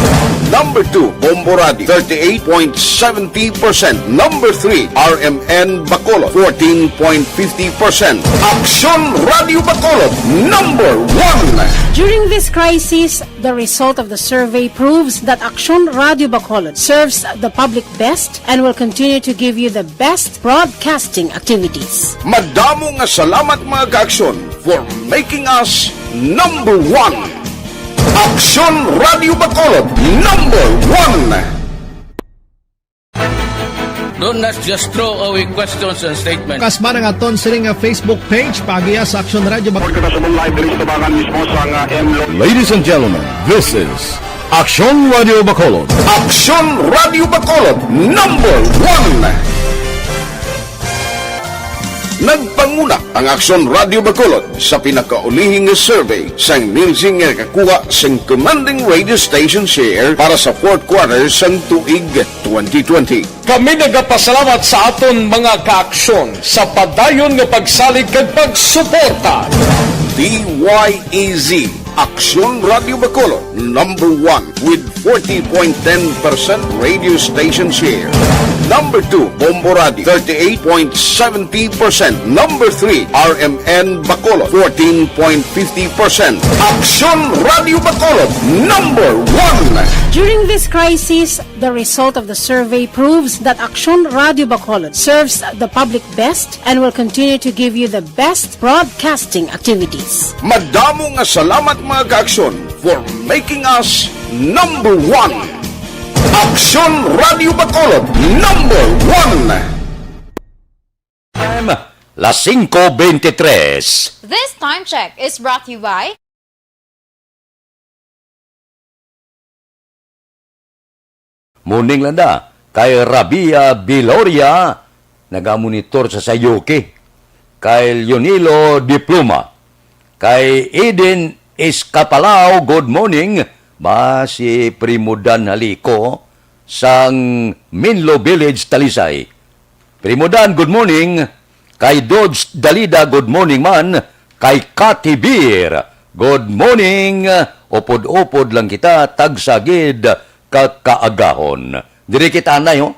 Number two, Bombo Radio, thirty-eight point seventy percent. Number three, R M N Bacolod, fourteen point fifty percent. Aksyon Radio Bacolod, number one. During this crisis, the result of the survey proves that Aksyon Radio Bacolod serves the public best and will continue to give you the best broadcasting activities. Madamo nga salamat, mga kaaksyon, for making us number one. Aksyon Radio Bacolod, number one. Don't not just throw away questions and statements. Kasman ang aton sining nga Facebook page, paagiha sa Aksyon Radio Bacolod. Kita sa live diri sa tabangan mismo sa nga M Lo. Ladies and gentlemen, this is Aksyon Radio Bacolod. Aksyon Radio Bacolod, number one. Nagpanguna ang Aksyon Radio Bacolod sa pinakaulihing nga survey sang Nielsen nga nakakuha sang commanding radio station share para sa fourth quarter sang tuig twenty twenty. Kami nagapasalamat sa aton mga kaaksyon sa padayon nga pagsalig kag pagsuporta. D Y E Z, Aksyon Radio Bacolod, number one with forty point ten percent radio station share. Number two, Bombo Radio, thirty-eight point seventy percent. Number three, R M N Bacolod, fourteen point fifty percent. Aksyon Radio Bacolod, number one. During this crisis, the result of the survey proves that Aksyon Radio Bacolod serves the public best and will continue to give you the best broadcasting activities. Madamo nga salamat, mga kaaksyon, for making us number one. Aksyon Radio Bacolod, number one. Time, las singko beintitrés. This time check is brought to you by Morning, Landa. Kay Rabia Biloria, nagamonitor sa Sayuki. Kay Leonilo Diploma. Kay Eden Escapalao, good morning. Ba si Primo Dan Halico sang Minlo Village, Talisay. Primo Dan, good morning. Kay Dodge Dalida, good morning man. Kay Cathy Beer, good morning. Upod-upod lang kita, tagsa gid ka kaagahon. Diri kita anay, ho?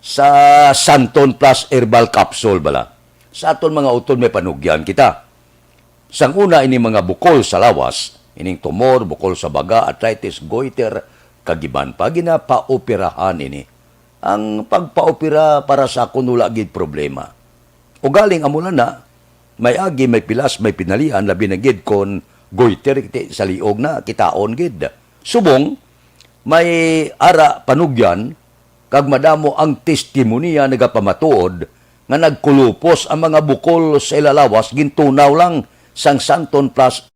Sa Santon Plus Herbal Capsule bala. Sa aton mga utod may panugyan kita. Sang una, ini mga bukol sa lawas, ining tumor, bukol sa baga, arthritis, goiter, kag iban pa, ginapaoperahan ini. Ang pagpaopera para sa akon wala gid problema. Ugaling amo lang na, may agi, may pilas, may pinalian, labi na gid kon Goiter ti sa liog na, kitaon gid. Subong, may ara panugyan, kag madamo ang testimonya nagapamatuod nga nagkulupos ang mga bukol sa ila lawas, gintunaw lang sang Santon Plus.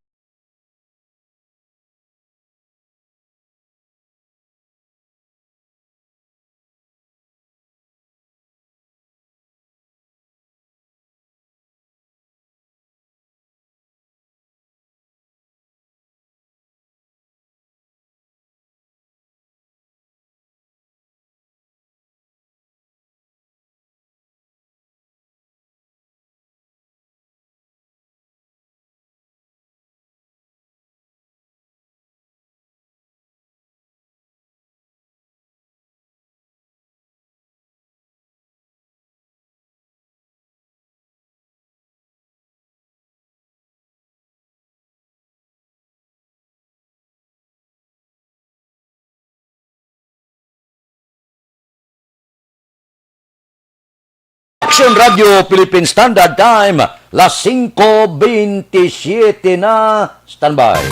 Action Radio Philippine Standard Time, las singko bentisiete na. Standby.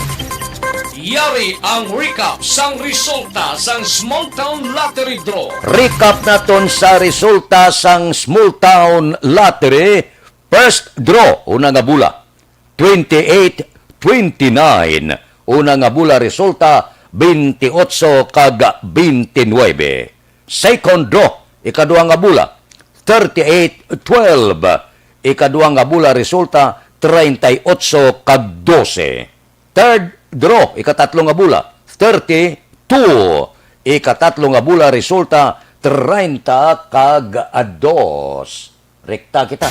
Yari ang recap sang resulta sang Small Town Lottery Draw. Recap naton sa resulta sang Small Town Lottery. First draw, una nga bula, twenty-eight, twenty-nine. Una nga bula resulta, twenty-eight kag twenty-nine. Second draw, ikaduha nga bula, thirty-eight twelve. Ikaduha nga bula resulta, treinta y ocho kag doce. Third draw, ikatatlo nga bula, thirty-two. Ikatatlo nga bula resulta, treinta kag dos. Rekta kita.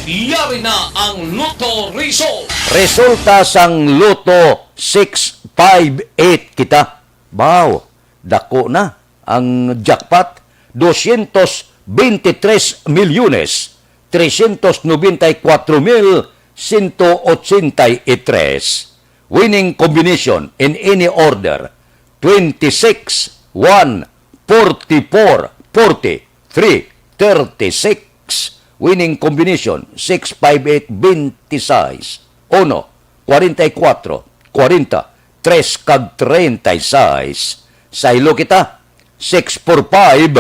Yari na ang Lotto result. Resulta sang Lotto, six five eight kita. Baw, dako na ang jackpot, doscientos veintitrés milyones, trescientos noventa y cuatro mil ciento ochenta y tres. Winning combination in any order, twenty-six, one, forty-four, forty, three, thirty-six. Winning combination, six five eight, twenty-six, uno, cuarenta y cuatro, cuarenta, tres kag treinta y seis. Saylo kita, six four five,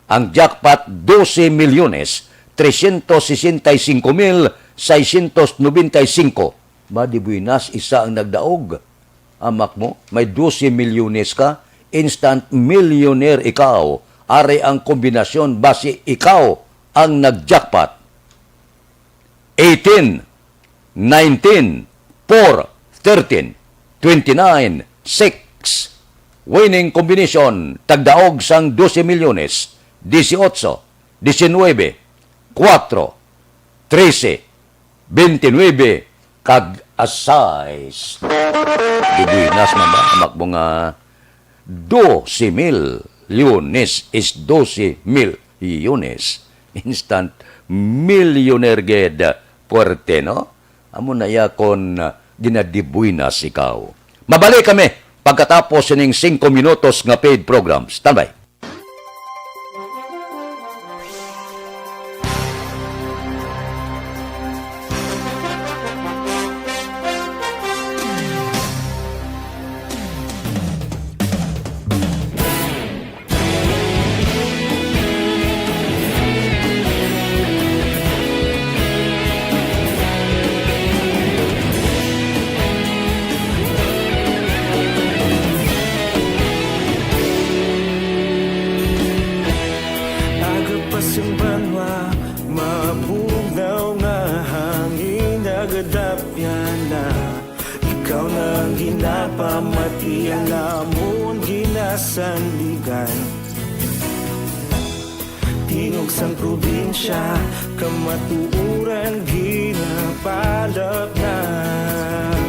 ang jackpot, doce milyones, trescientos sesenta y cinco mil seiscientos noventa y cinco. Madi buenas, isa ang nagdaog. Amak mo, may doce milyones ka, instant millionaire ikaw. Ari ang kombinasyon, basi ikaw ang nag-jackpot. Eighteen, nineteen, four, thirteen, twenty-nine, six. Winning combination, tagdaog sang doce milyones, dieciocho, diecinuebe, cuatro, trece, veintinueve, kag a sais. Dibuenas man ba? Amak mo nga doce milyones is doce milyones. Instant millionaire gid. Puwerte, no? Amo na iya kon, ah, ginadibuenas ikaw. Mabalik kami pagkatapos sining singko minutos nga paid program. Standby. Aga pa sing banwa, mabugnaw nga hangin nagadapyan na. Ikaw na ang ginapamati, ang amon ginasandigan. Tingog sang probinsya, kamatuoran ginapalapnap.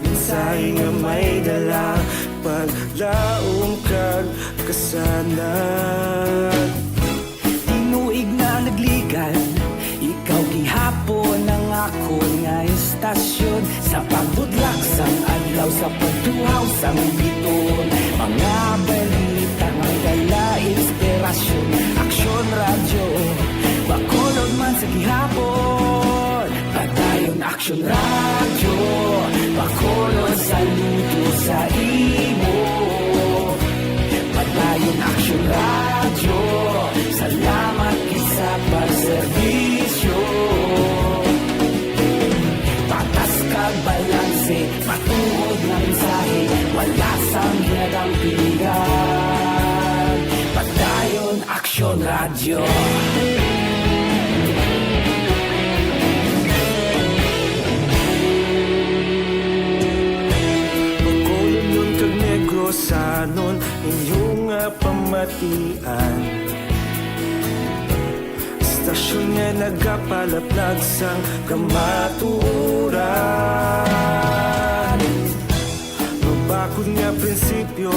Mensahe nga may dala, paglaom kag kasanag. Tinuig na nagligan, ikaw gihapon ang akon nga estasyon. Sa pagbudlak sang adlaw, sa pagtuhaw sang biton, mga balita nga dala inspirasyon. Aksyon Radyo, Bacolod man sa gihapon. Padayon Aksyon Radyo, Radyo. Bacolod, Union kag Negrosanon, inyo nga pamatian. Istasyon nga nagapalaplag sang kamatuoran. Mabakod nga prinsipyo,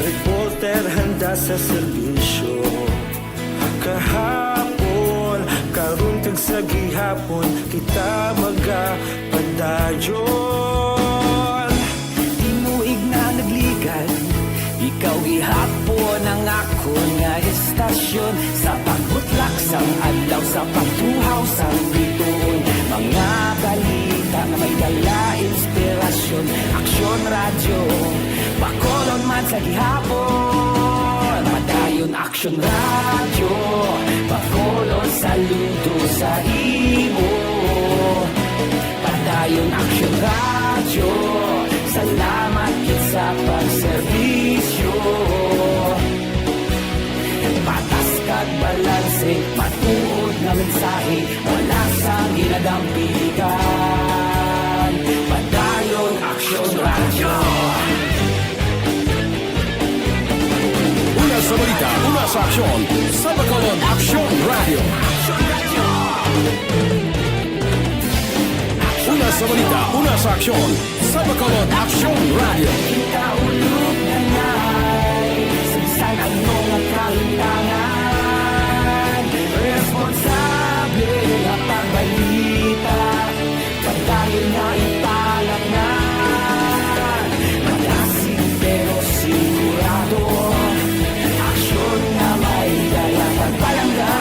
reporter handa sa serbisyo. Kahapon, karon kag sa gihapon, kita magapadayon. Tinuig na nagligad, ikaw gihapon ang akon nga estasyon. Sa pagbutlak sang adlaw, sa pagtuhaw sang bituon, mga balita nga may dala inspirasyon. Aksyon Radyo, Bacolod man sa gihapon. Padayon Aksyon Radyo, Bacolod saludo sa imo. Padayon Aksyon Radyo, salamat gid sa pagserbisyo. Patas kag balanse, matuod nga mensahe, wala sang ginadampigan. Padayon Aksyon Radyo. Una sa balita, una sa aksyon, sa Bacolod Aksyon Radyo. Una sa balita, una sa aksyon, sa Bacolod Aksyon Radyo. Kita ulog na ngay, sa bisan ano nga kahintangan, responsable nga pagbalita. Padayon nga ipalatnan, malasig pero sigurado. Aksyon nga may dala pagpalangga.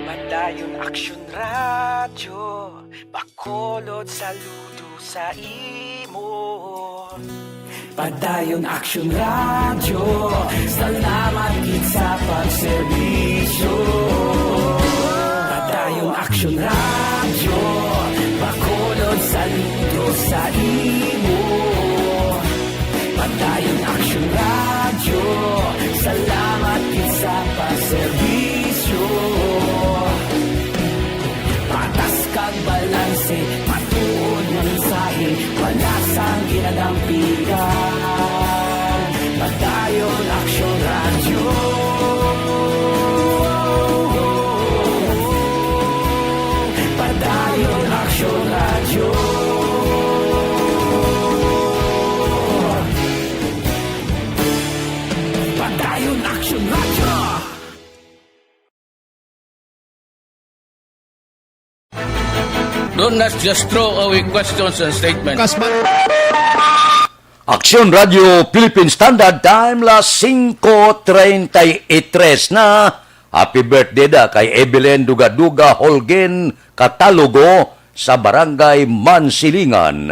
Padayon Aksyon Radyo, Bacolod saludo sa imo. Padayon Aksyon Radyo, salamat gid sa pagserbisyo. Padayon Aksyon Radyo, Bacolod saludo sa imo. Padayon Aksyon Radyo, salamat gid sa pagserbisyo. Patas kag balanse, matuod nga mensahe, wala sang ginadampigan. Padayon Aksyon Radyo. Padayon Aksyon Radyo. Padayon Aksyon Radyo. Don't, let's just throw away questions and statements. Kasman. Aksyon Radyo Philippine Standard Time, las singko treinta y tres na. Happy birthday da kay Evelyn Dugaduga Holguin Catalogo sa Barangay Mansilingan.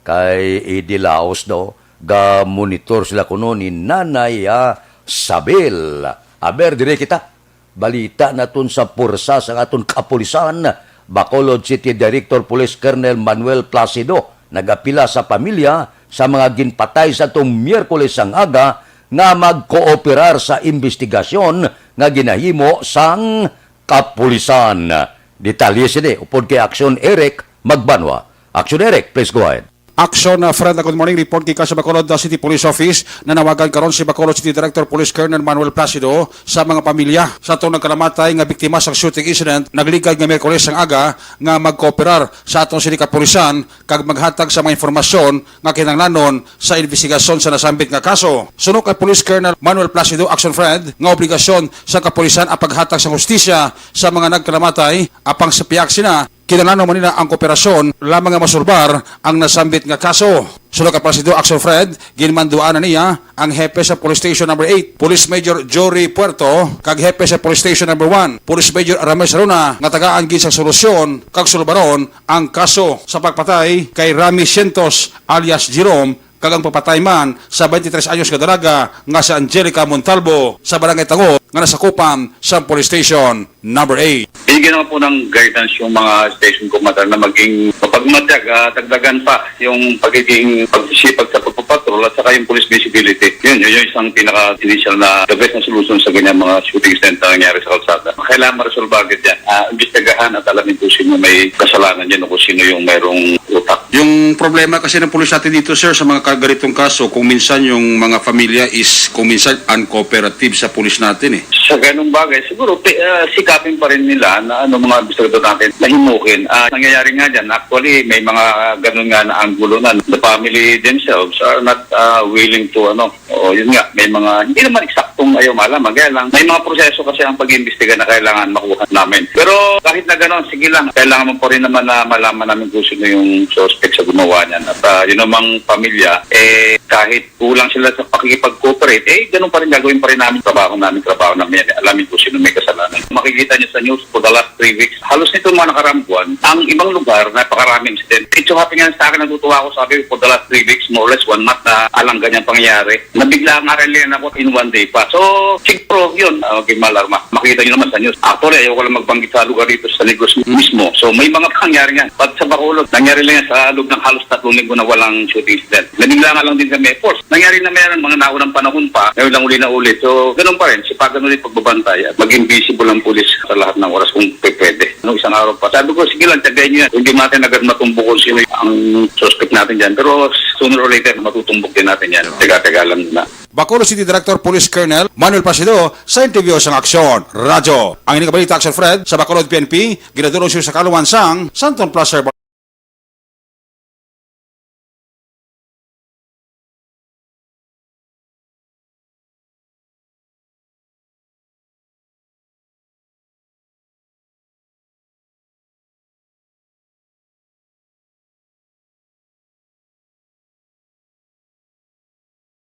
Kay Idi Laos, no, ga-monitor sila kuno ni Nanay, ah, Sabel. Aber, dire kita. Balita naton sa pwersa sang aton kapulisan, Bacolod City Director Police Colonel Manuel Placido nagapila sa pamilya sa mga ginpatay sa atong Miyerkules sang aga nga magkooperar sa imbestigasyon nga ginahimo sang kapulisan. Detalye sini upod kay Aksyon Eric Magbanwa. Aksyon Eric, please go ahead. Action, uh, friend, good morning. Report gikan sa Bacolod, uh, City Police Office. Nanawagan karon si Bacolod City Director Police Colonel Manuel Placido sa mga pamilya sa atong nagkalamatay nga biktima sa shooting incident nagligad nga Miyerkules ang aga nga magkooperar sa atong sini kapulisan kag maghatag sa mga impormasyon nga kinahanglanon sa imbestigasyon sa nasambit nga kaso. Suno kay Police Colonel Manuel Placido, Action Friend, nga obligasyon sa kapulisan ang paghatag sa hustisya sa mga nagkalamatay, apang sa pihak sina, kinahanglan man nila ang kooperasyon lamang nga masulbar ang nasambit nga kaso. Suno kay Placido, Action Friend, ginmanduan na niya ang hepe sa Police Station Number Eight, Police Major Jory Puerto, kag hepe sa Police Station Number One, Police Major Ramesh Luna, nga tagaan gid sang solusyon kag sulbaron ang kaso sa pagpatay kay Rami Cientos alias Jerome kag ang papatay man sa twenty-three anyos nga dalaga nga si Angelica Montalvo sa Barangay Tango nga nasakupan sa Police Station Number Eight. Binigyan naman po ng guidance yung mga station commander na maging mapagmatyag, ah, dagdagan pa yung pagiging pagsisipag sa pagpapatrol at saka yung police visibility. Yun, yun yung isang pinaka-initial na the best na solution sa ganyan mga shooting incident na nangyari sa kalsada. Kailangan maresolba agad yan. Ah, imbestigahan at alamin kung sino may kasalanan dyan o kung sino yung mayroong utak. Yung problema kasi ng pulis natin dito, sir, sa mga kaganitong kaso, kung minsan yung mga pamilya is kung minsan uncooperative sa pulis natin eh. Sa ganung bagay, siguro pi-, ah, sikapin pa rin nila na ano, mga investigador natin na himukin. Ah, nangyayari nga dyan, actually, may mga ganun nga na anggulo na the family themselves are not, ah, willing to, ano, oo, yun nga, may mga, hindi naman eksaktong ayaw malaman, kaya lang, may mga proseso kasi ang pag-iimbestiga na kailangan makuha namin. Pero kahit na ganun, sige lang, kailangan mo pa rin naman na malaman namin kung sino yung suspect sa gumawa niyan. At, ah, yun namang pamilya, eh, kahit kulang sila sa pakikipag-cooperate, eh, ganun pa rin gagawin pa rin namin trabaho namin, trabaho namin yan. Alamin kung sino may kasalanan. Makikita niyo sa news for the last three weeks, halos nito mga nakaraang buwan, ang ibang lugar, napakaraming incident. It so happen nga sa akin, natutuwa ako, sabi ko, for the last three weeks, more or less one month na alang ganyan pangyayari. Nabigla nga rin ako in one day pa. So, siguro, yun, ah, maging maalarma. Makita niyo naman sa news. Actually, ayoko lang magbanggit sa lugar dito sa Negros mismo. So, may mga pangyari nga. But sa Bacolod, nangyari lang yan sa loob ng halos tatlong linggo na walang shooting incident. Nabigla nga lang din kami. Of course, nangyari na meron mga naunang panahon pa, ngayon lang uli na ulit. So, ganun pa rin, sipagan ulit pagbabantay at maging visible ang pulis sa lahat ng oras kung pe-, pwede. No, isang araw pa. Sabi ko, "Sige lang, tiyagayin niyo yan. Hindi natin agad matumbok kung sino ang suspect natin dyan. Pero sooner or later, matutumbok din natin yan. Teka-teka lang na." Bacolod City Director Police Colonel Manuel Placido sa interview sang Aksyon Radyo. Ang ini nga balita, Aksyon Fred, sa Bacolod P N P, ginadul-ong sa kaluwan sang Santon Plaza.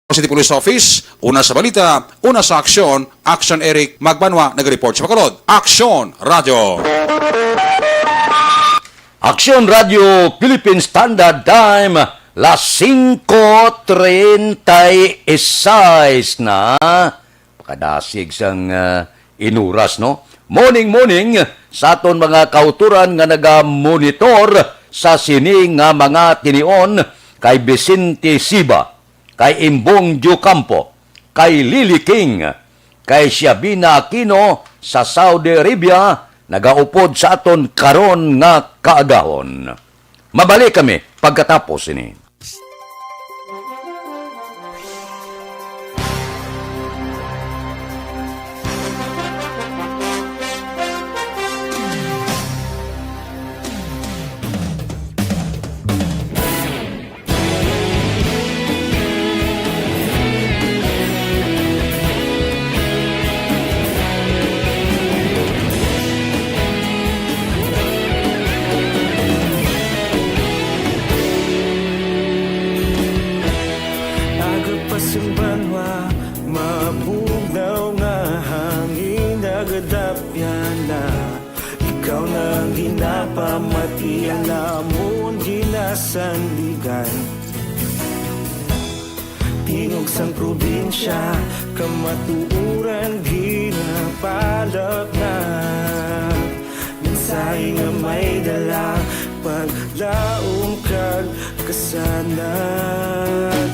City Police Office, una sa balita, una sa aksyon, Aksyon Eric Magbanwa, nag-report sa Bacolod. Aksyon Radyo. Aksyon Radyo Philippine Standard Time, las singko treinta y seis na. Pakadasig sang, ah, inuras, no? Morning, morning sa aton mga kauturan nga naga-monitor sa sini nga mga tinion, kay Vicente Siba, kay Imbong Diocampo, kay Lily King, kay Shabina Aquino sa Saudi Arabia, nagaupod sa aton karon nga kaagahon. Mabalik kami pagkatapos sini. Aga pa sang banwa, mabugnaw nga hangin, nagadapyan na. Ikaw na ang ginapamati, ang amon ginasandigan. Tingog sang probinsya, kamatuoran ginapalapnag. Mensahe nga may dala, paglaom kag kasanag.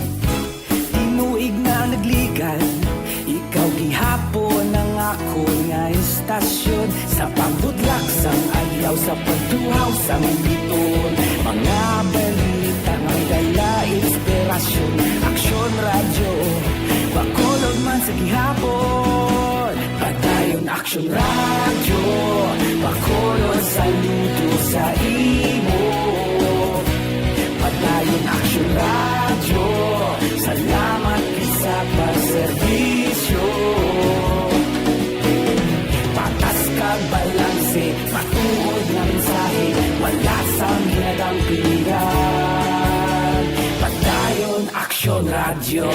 Tinuig na nagligad, ikaw gihapon ang akon nga istasyon. Sa pagbudlak sang adlaw, sa pagtuhaw sang bituon, mga balita nga dala inspirasyon. Aksyon Radyo, Bacolod man sa gihapon. Padayon Aksyon Radyo, Bacolod, saludo sa imo. Padayon Aksyon Radyo, salamat gid sa pagserbisyo. Patas kag balanse, matuod nga mensahe, wala sang ginadampigan. Padayon Aksyon Radyo.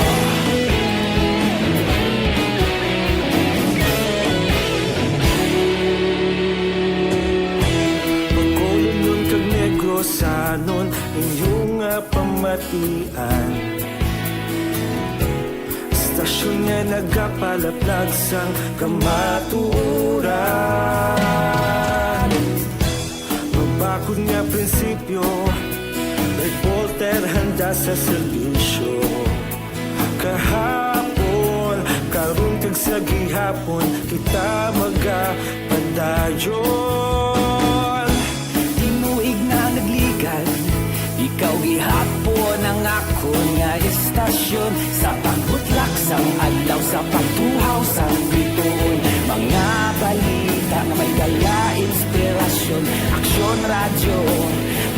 Bacolodnon kag Negrosanon, inyo nga pamatian. Istasyon nga nagapalaplag sang kamatuoran. Mabakod nga prinsipyo, reporter handa sa serbisyo. Kahapon, karon kag sa gihapon, kita magapadayon. Tinuig na nagligan, ikaw gihapon ang akon nga istasyon. Sa pagbutlak sang adlaw, sa pagtuhaw sang bituon, mga balita nga may dala inspirasyon. Aksyon Radyo,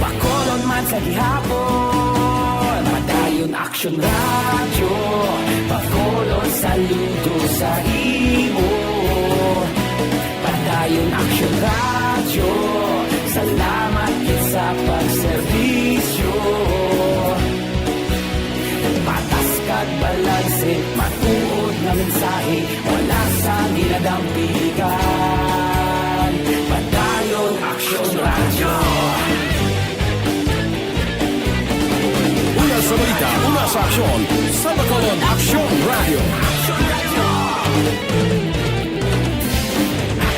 Bacolod man sa gihapon. Padayon Aksyon Radyo, Bacolod, saludo sa imo. Padayon Aksyon Radyo, salamat gid sa pagserbisyo. Patas kag balanse, matuod nga mensahe, wala sang ginadampigan. Padayon Aksyon Radyo. Una sa balita, una sa aksyon, sa Bacolod Aksyon Radyo.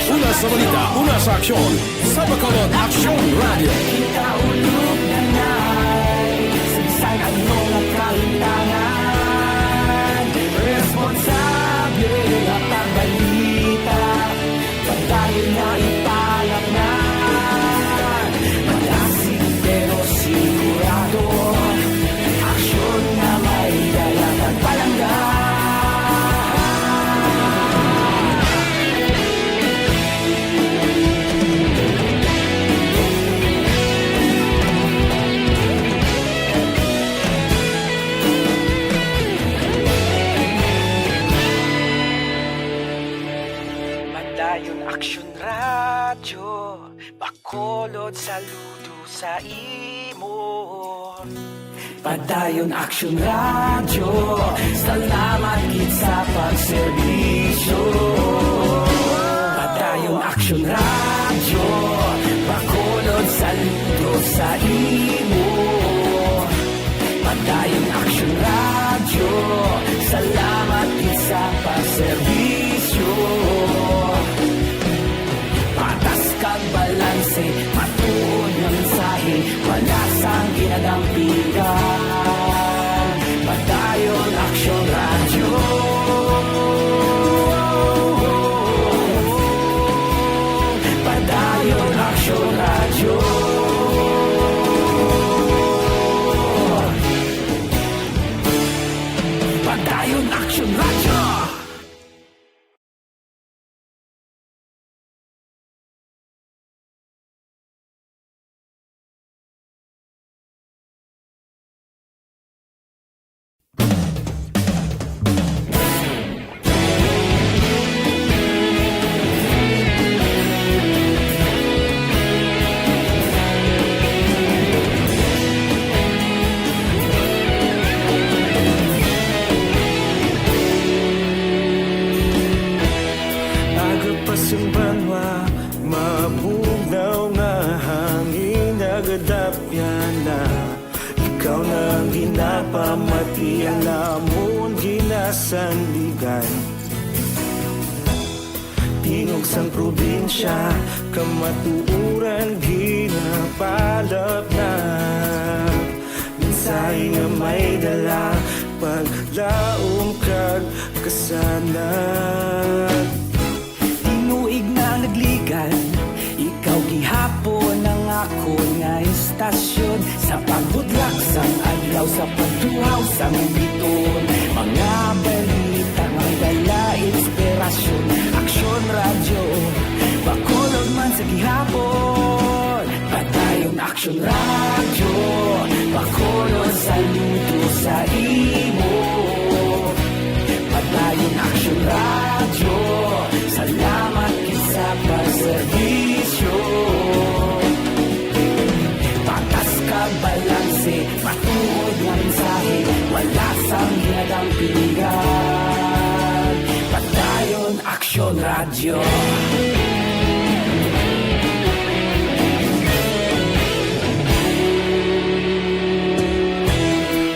Una sa balita, una sa aksyon, sa Bacolod Aksyon Radyo. Kita ulog na na'y saysay ang mga kalintangan. Responsable nga pagbalita, padayon na ipalamnan. Malasig pero sigurado, aksyon nga may dala kag palangga. Padayon Aksyon Radyo, Bacolod, saludo sa imo. Padayon Aksyon Radyo, salamat gid sa pagserbisyo. Padayon Aksyon Radyo, Bacolod, saludo sa imo. Padayon Aksyon Radyo, salamat gid sa pagserbisyo. Patas kag balanse, matuod nga mensahe, wala sang ginadampigan. Padayon Aksyon Radyo. Padayon Aksyon Radyo. Padayon Aksyon Radyo. Aga pa sing banwa, mabugnaw nga hangin nagadapyan na. Ikaw na ang ginapamati, ang amon ginasandigan. Tingog sang probinsya, kamatuoran ginapalaplag. Mensahe nga may dala, paglaom kag kasanag. Tinuig na nagligan, ikaw gihapon ang akon nga istasyon. Sa pagbudlak sang adlaw, sa pagtuhaw sang bituon, mga balita may dala inspirasyon. Aksyon Radyo, Bacolod man sa gihapon. Padayon Aksyon Radyo, Bacolod, saludo sa imo. Padayon Aksyon Radyo, salamat gid sa pagserbisyo. Patas kag balanse, matuod nga mensahe, wala sang ginadampigan. Padayon Aksyon Radyo.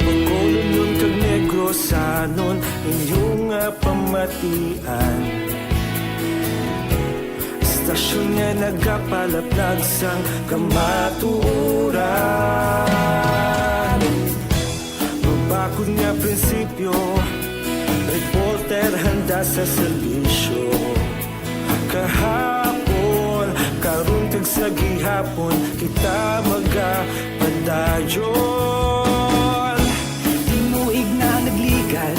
Bacolodnon kag Negrosanon, inyong Tian. Istasyon nga nagapalaplag sang kamatuoran. Mabakod nga prinsipyo, reporter handa sa serbisyo. Kahapon, karon kag sa gihapon, kita magapadayon. Tinuig na nagligan,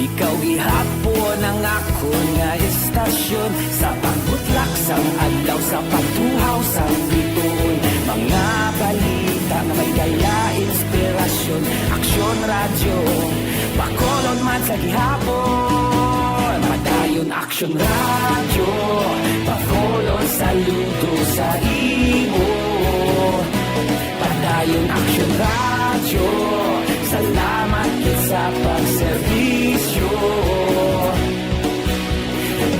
ikaw gihapon ang akon nga istasyon. Sa pagbutlak sang adlaw, sa pagtuhaw sang bituon, mga balita nga may dala inspirasyon. Aksyon Radyo, Bacolod man sa gihapon. Padayon Aksyon Radyo, Bacolod, saludo sa imo. Padayon Aksyon Radyo, salamat gid sa pagserbisyo.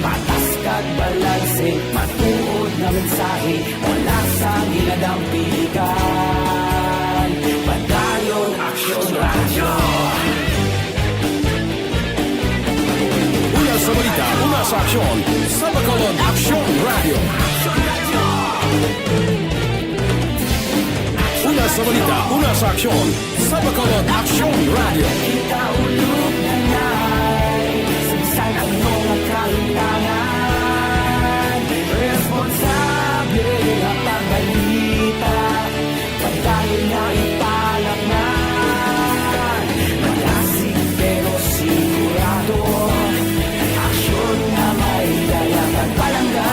Patas kag balanse, matuod nga mensahe, wala sang ginadampigan. Padayon Aksyon Radyo. Una sa balita, una sa aksyon, sa Bacolod Aksyon Radyo. Una sa balita, una sa aksyon, sa Bacolod Aksyon Radyo. Kita ulog na nay, sa bisan ano nga kahimtangan, responsable nga pagbalita. Padayon nga ipalaknay, malasig pero sigurado. Aksyon nga may dala kag palangga.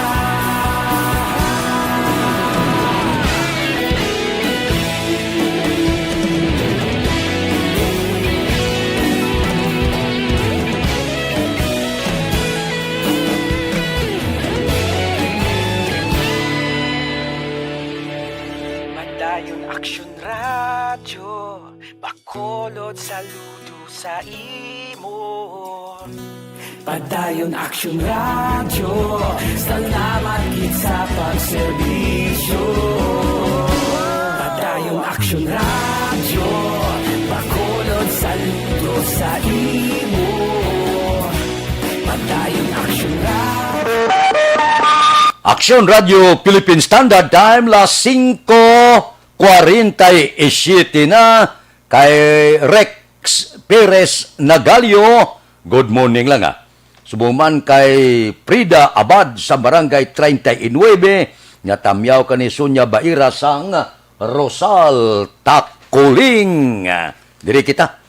Padayon Aksyon Radyo, Bacolod, saludo sa imo. Padayon Aksyon Radyo, salamat gid sa pagserbisyo. Padayon Aksyon Radyo, Bacolod, saludo sa imo. Padayon Aksyon Radyo. Aksyon Radyo Philippine Standard Time, las singko kwarenta y siete na. Kay Rex Perez Nagalio, good morning lang, ah. Subong man kay Frida Abad sa Barangay treinta y nueve, nga tamyaw kani Sonia Baira sang Rosal Takuling. Diri kita.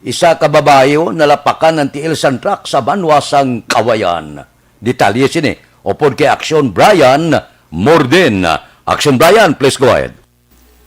Isa ka babayi, oh, nalapakan ang tiil sang truck sa banwa sang Kawayan. Detalye sini upod kay Aksyon Brian Morden. Aksyon Brian, please go ahead.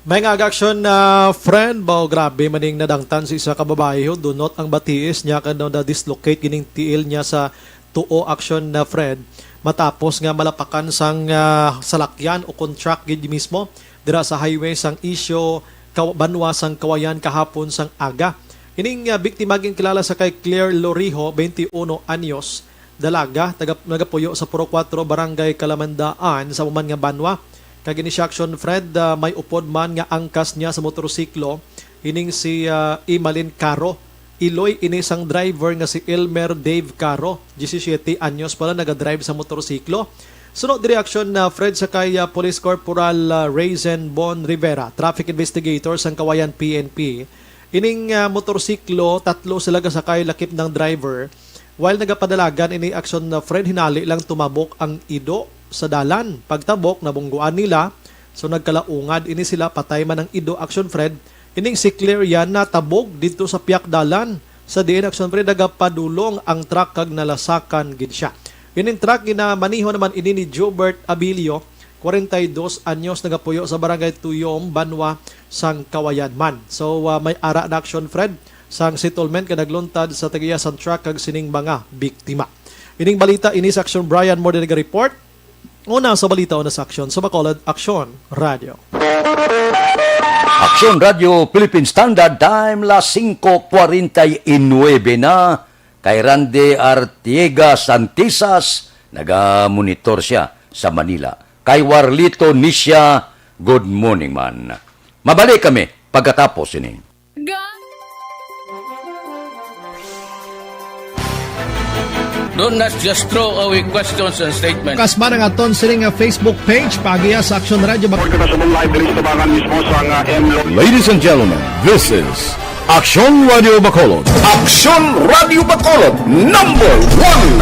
May nga aga aksyon, ah, friend, bao grabe maning nadangtan sa isa ka babayi, ho. Dunot ang batiis niya, kag na-dislocate gining tiil niya sa tuo, aksyon na, friend, matapos nga malapakan sang, ah, salakyan o kon truck gid mismo dira sa highway sang Isyo, Kaw-, banwa sang Kawayan kahapon sang aga. Ining, ah, biktima ginkilala sa kay Claire Loriho, twenty-uno anyos, dalaga, taga, nagapuyo sa Purok Kuwatro, Barangay Kalamandaan, sa amo man nga banwa. Kag ini siya, aksyon, Fred, ah, may upod man nga angkas niya sa motorsiklo, ining si, ah, Emalyn Caro. Iloy ini sang driver nga si Elmer Dave Caro, diyesisiyete anyos pa lang, nagadrive sa motorsiklo. Sunod diri, aksyon, na Fred, sa kay, ah, Police Corporal, ah, Raisin Bon Rivera, traffic investigator sang Kawayan P N P. Ining, ah, motorsiklo, tatlo sila gasakay, lakip ng driver. While nagapadalagan ini, aksyon, na Fred, hinali lang tumabok ang ido sa dalan. Pagtabok, nabungguan nila. So, nagkalaungad ini sila, patay man ang ido, aksyon, Fred. Ining si Claire yan natabog didto sa piyak dalan. Sa diin, aksyon, Fred, nagapadulong ang truck kag nalasakan gid siya. Ining truck, ginamaniho naman ini ni Jobert Abilio, kwarenta y dos anyos, nagapuyo sa Barangay Tuyom, Banwa sang Kawayan man. So, ah, may ara na, aksyon, Fred, sang settlement nga nagluntad sa tag-iya sang truck kag sining mga biktima. Ining balita, ini sa Aksyon Brian Morden naga-report. Una sa balita, una sa aksyon, sa Bacolod Aksyon Radio. Aksyon Radio Philippine Standard Time, las singko kwarenta y nuebe na. Kay Randy Artiega Santisas, naga-monitor siya sa Manila. Kay Warlito Nisha, good morning man. Mabalik kami pagkatapos ini. Ga- Don't not just throw away questions and statements. Kasman ang aton sini nga Facebook page, paagiha sa Aksyon Radio Bac- Kita sa live diri sa tabangan mismo sa nga M Lo- Ladies and gentlemen, this is Aksyon Radio Bacolod. Aksyon Radio Bacolod, number one.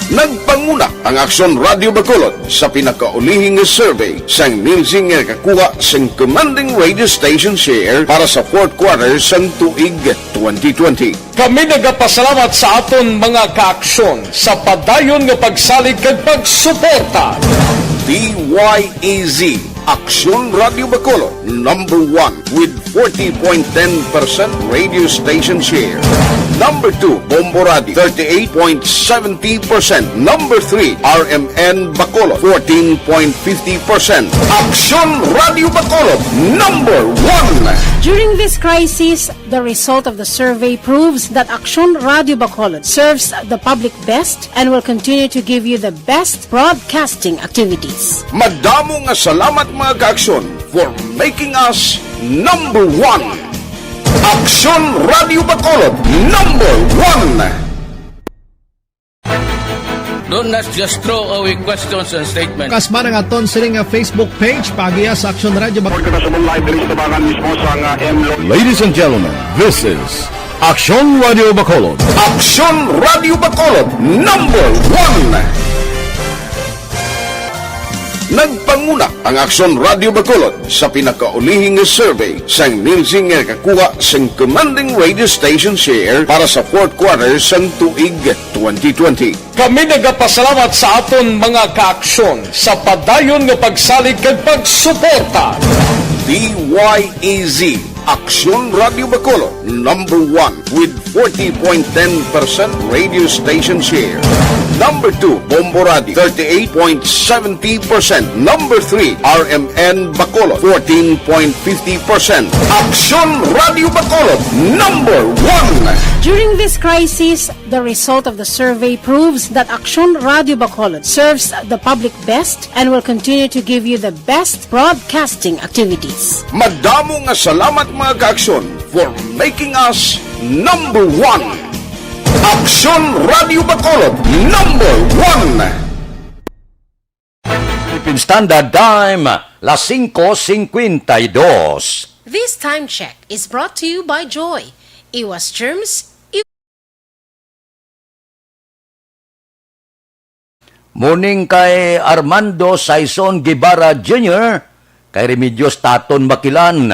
Nagpanguna ang Aksyon Radio Bacolod sa pinakaulihing survey sang Nielsen nga nakakuha sang commanding radio station share para sa fourth quarter sang tuig twenty twenty. Kami nagapasalamat sa aton mga kaaksyon sa padayon nga pagsalig kag pagsuporta. D Y E Z, Aksyon Radio Bacolod, number one with forty point ten percent radio station share. Number two, Bombo Radio, thirty-eight point seventy percent. Number three, R M N Bacolod, fourteen point fifty percent. Aksyon Radio Bacolod, number one. During this crisis, the result of the survey proves that Aksyon Radio Bacolod serves the public best and will continue to give you the best broadcasting activities. Madamo nga salamat, mga kaaksyon, for making us number one. Aksyon Radio Bacolod, number one. Don't not just throw away questions and statements. Kasman ang aton sini nga Facebook page, paagiha sa Aksyon Radio Bac- Kita sa live diri sa tabangan mismo sa nga M Lo- Ladies and gentlemen, this is Aksyon Radio Bacolod. Aksyon Radio Bacolod, number one. Nagpanguna ang Aksyon Radio Bacolod sa pinakaulihing survey sang Nielsen nga nakakuha sang commanding radio station share para sa fourth quarter sang tuig twenty twenty. Kami nagapasalamat sa aton mga kaaksyon sa padayon nga pagsalig kag pagsuporta. D Y E Z, Aksyon Radio Bacolod, number one with forty point ten percent radio station share. Number two, Bombo Radio, thirty-eight point seventy percent. Number three, R M N Bacolod, fourteen point fifty percent. Aksyon Radio Bacolod, number one. During this crisis, the result of the survey proves that Aksyon Radio Bacolod serves the public best and will continue to give you the best broadcasting activities. Madamo nga salamat, mga kaaksyon, for making us number one. Aksyon Radio Bacolod, number one. Philippine Standard Time, las singko singkwenta y dos. This time check is brought to you by Joy. Iwas germs, i- Morning kay Armando Saison Guevara Junior, kay Remedios Taton Makilan,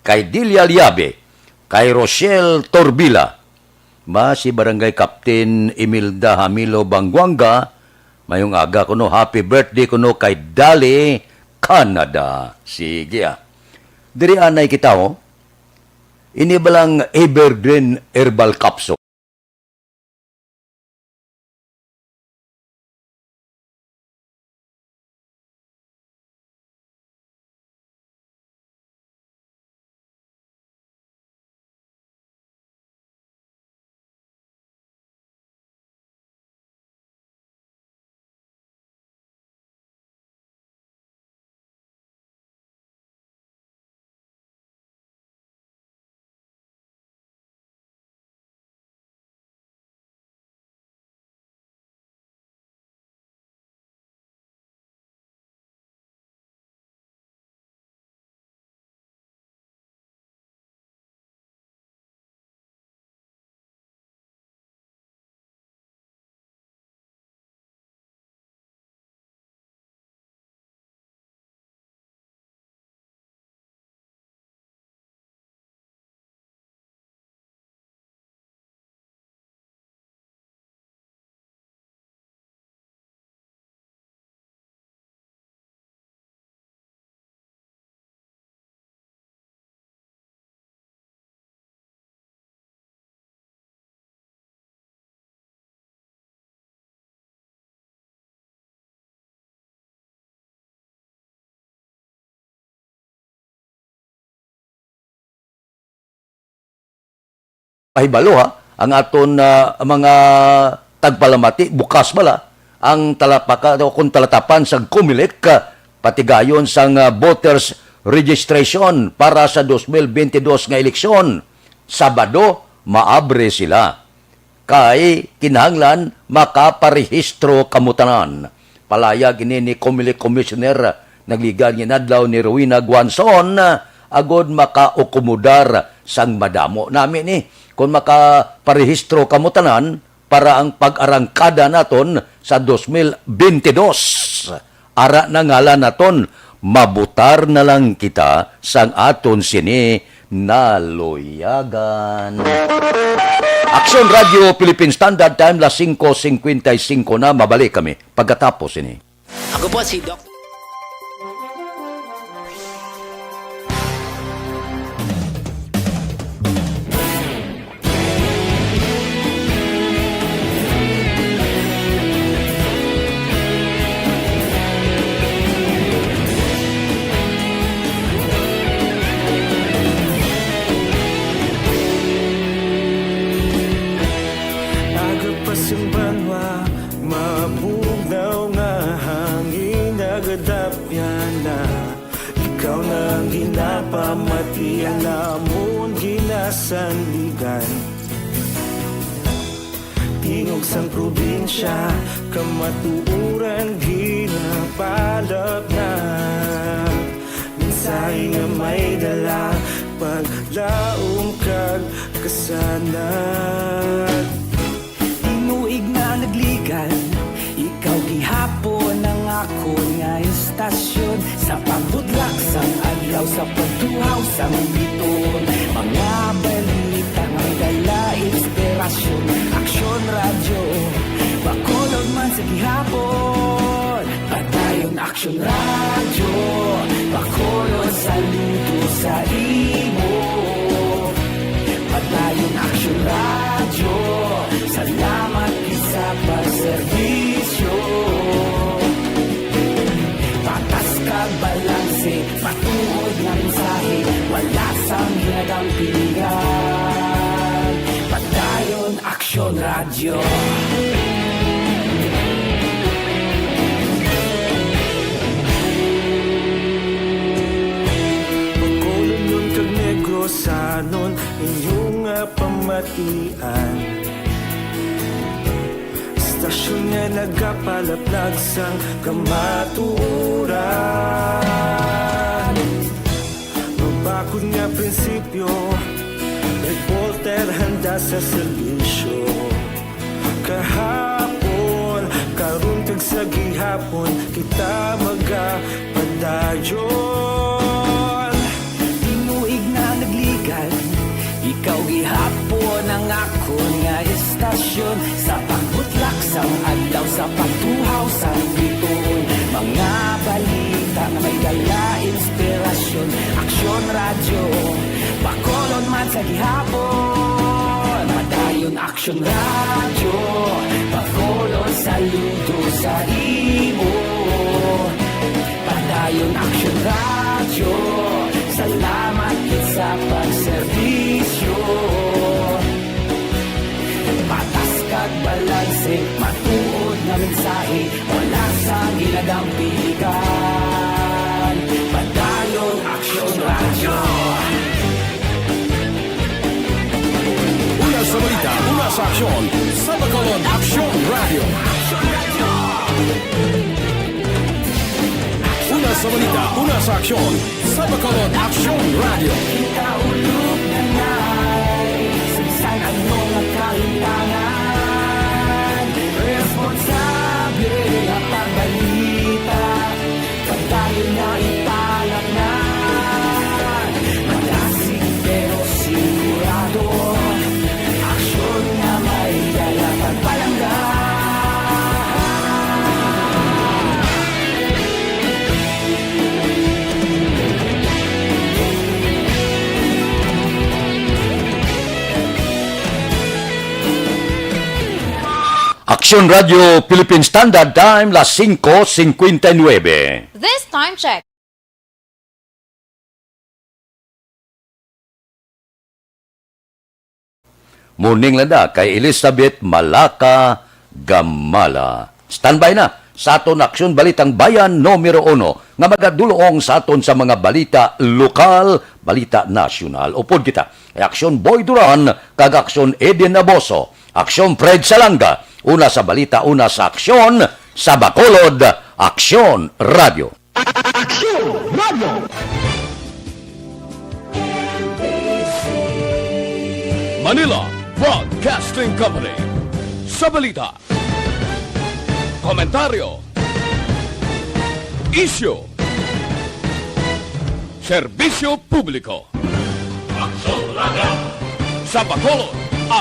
kay Delia Liabe, kay Rochelle Torbila. Ba, si Barangay Captain Imelda Hamilo Banguanga, mayong aga kuno, happy birthday kuno kay Dali, Canada. Sige, ah. Diri anay kita, oh. Ini ba lang Evergreen Herbal Capsule? Pahibalo, ha, ang aton, ah, mga tagpalamati, bukas bala ang talapaka o kung talatapan sa Comelec, ah, patigayon sang, ah, voters registration para sa dos mil bente dos nga eleksyon. Sabado, maabre sila. kay kinahanglan makaparehistro kamo tanan. Palayag ini ni Comelec Commissioner Nagligan nga inadlaw ni Rowena Guanzon, agod makaakomodar sang madamo nami ni. Kung makaparehistro kamo tanan para ang pag-arangkada naton sa dos mil bente dos, ara na ngalan naton, mabutar na lang kita sang aton sini naluyagan. Aksyon Radio Philippine Standard Time, las singko singkwenta y singko na. Mabalik kami pagkatapos ini. Ako po si Doc. Aga pa sing banwa, mabugnaw nga hangin nagadapyan na. Ikaw na ang ginapamati, ang amon ginasandigan. Tingog sang probinsya, kamatuoran ginapalapnag. Mensahe nga may dala, paglaom kag kasanag. Tinuig na nagligan, ikaw gihapon ang akon nga istasyon. Sa pagbudlak sang adlaw, sa pagtuhaw sang biton, mga balita nga may dala inspirasyon. Aksyon Radyo, Bacolod man sa gihapon. Padayon Aksyon Radyo, Bacolod, saludo sa imo. Padayon Aksyon Radyo, salamat gid sa pagserbisyo. Patas kag balanse, matuod nga mensahe, wala sang ginadampigan. Padayon Aksyon Radyo. Bacolodnon kag Negrosanon, inyo nga pamatian. Istasyon nga nagapalaplag sang kamatuoran. Mabakod nga prinsipyo, reporter handa sa serbisyo. Kahapon, karon kag sa gihapon, kita magapadayon. Tinuig na nagligan, ikaw gihapon ang akon nga istasyon. Sa pagbutlak sang adlaw, sa pagtuhaw sang bituon, mga balita nga may dala inspirasyon. Aksyon Radyo, Bacolod man sa gihapon. Padayon Aksyon Radyo, Bacolod, saludo sa imo. Padayon Aksyon Radyo, salamat gid sa pagserbisyo. Patas kag balanse, matuod nga mensahe, wala sang ginadampigan. Padayon Aksyon Radyo. Una sa balita, una sa aksyon, sa Bacolod Aksyon Radyo. Una sa balita, una sa aksyon, sa Bacolod Aksyon Radyo. Kita ulog na nai, sa bisan ano nga kahitangan, responsable nga pagbalita. Padayon na ipalapngan, malasig pero sigurado, aksyon nga may dala pagpalangga. Aksyon Radyo Philippine Standard Time, las singko singkwenta y nuebe. This time check. Morning lang da kay Elizabeth Malaka Gamala. Standby na sa aton Aksyon Balitang Bayan numero uno nga magadulong sa aton sa mga balita lokal, balita nasyonal. Upod kita kay Aksyon Boy Duran kag Aksyon Eden Aboso. Aksyon Fred Salanga, una sa balita, una sa aksyon, sa Bacolod, Aksyon Radio. Aksyon Radio. Manila Broadcasting Company. Sa balita, komentaryo, isyu, serbisyo publiko. Aksyon Radio. Sa Bacolod,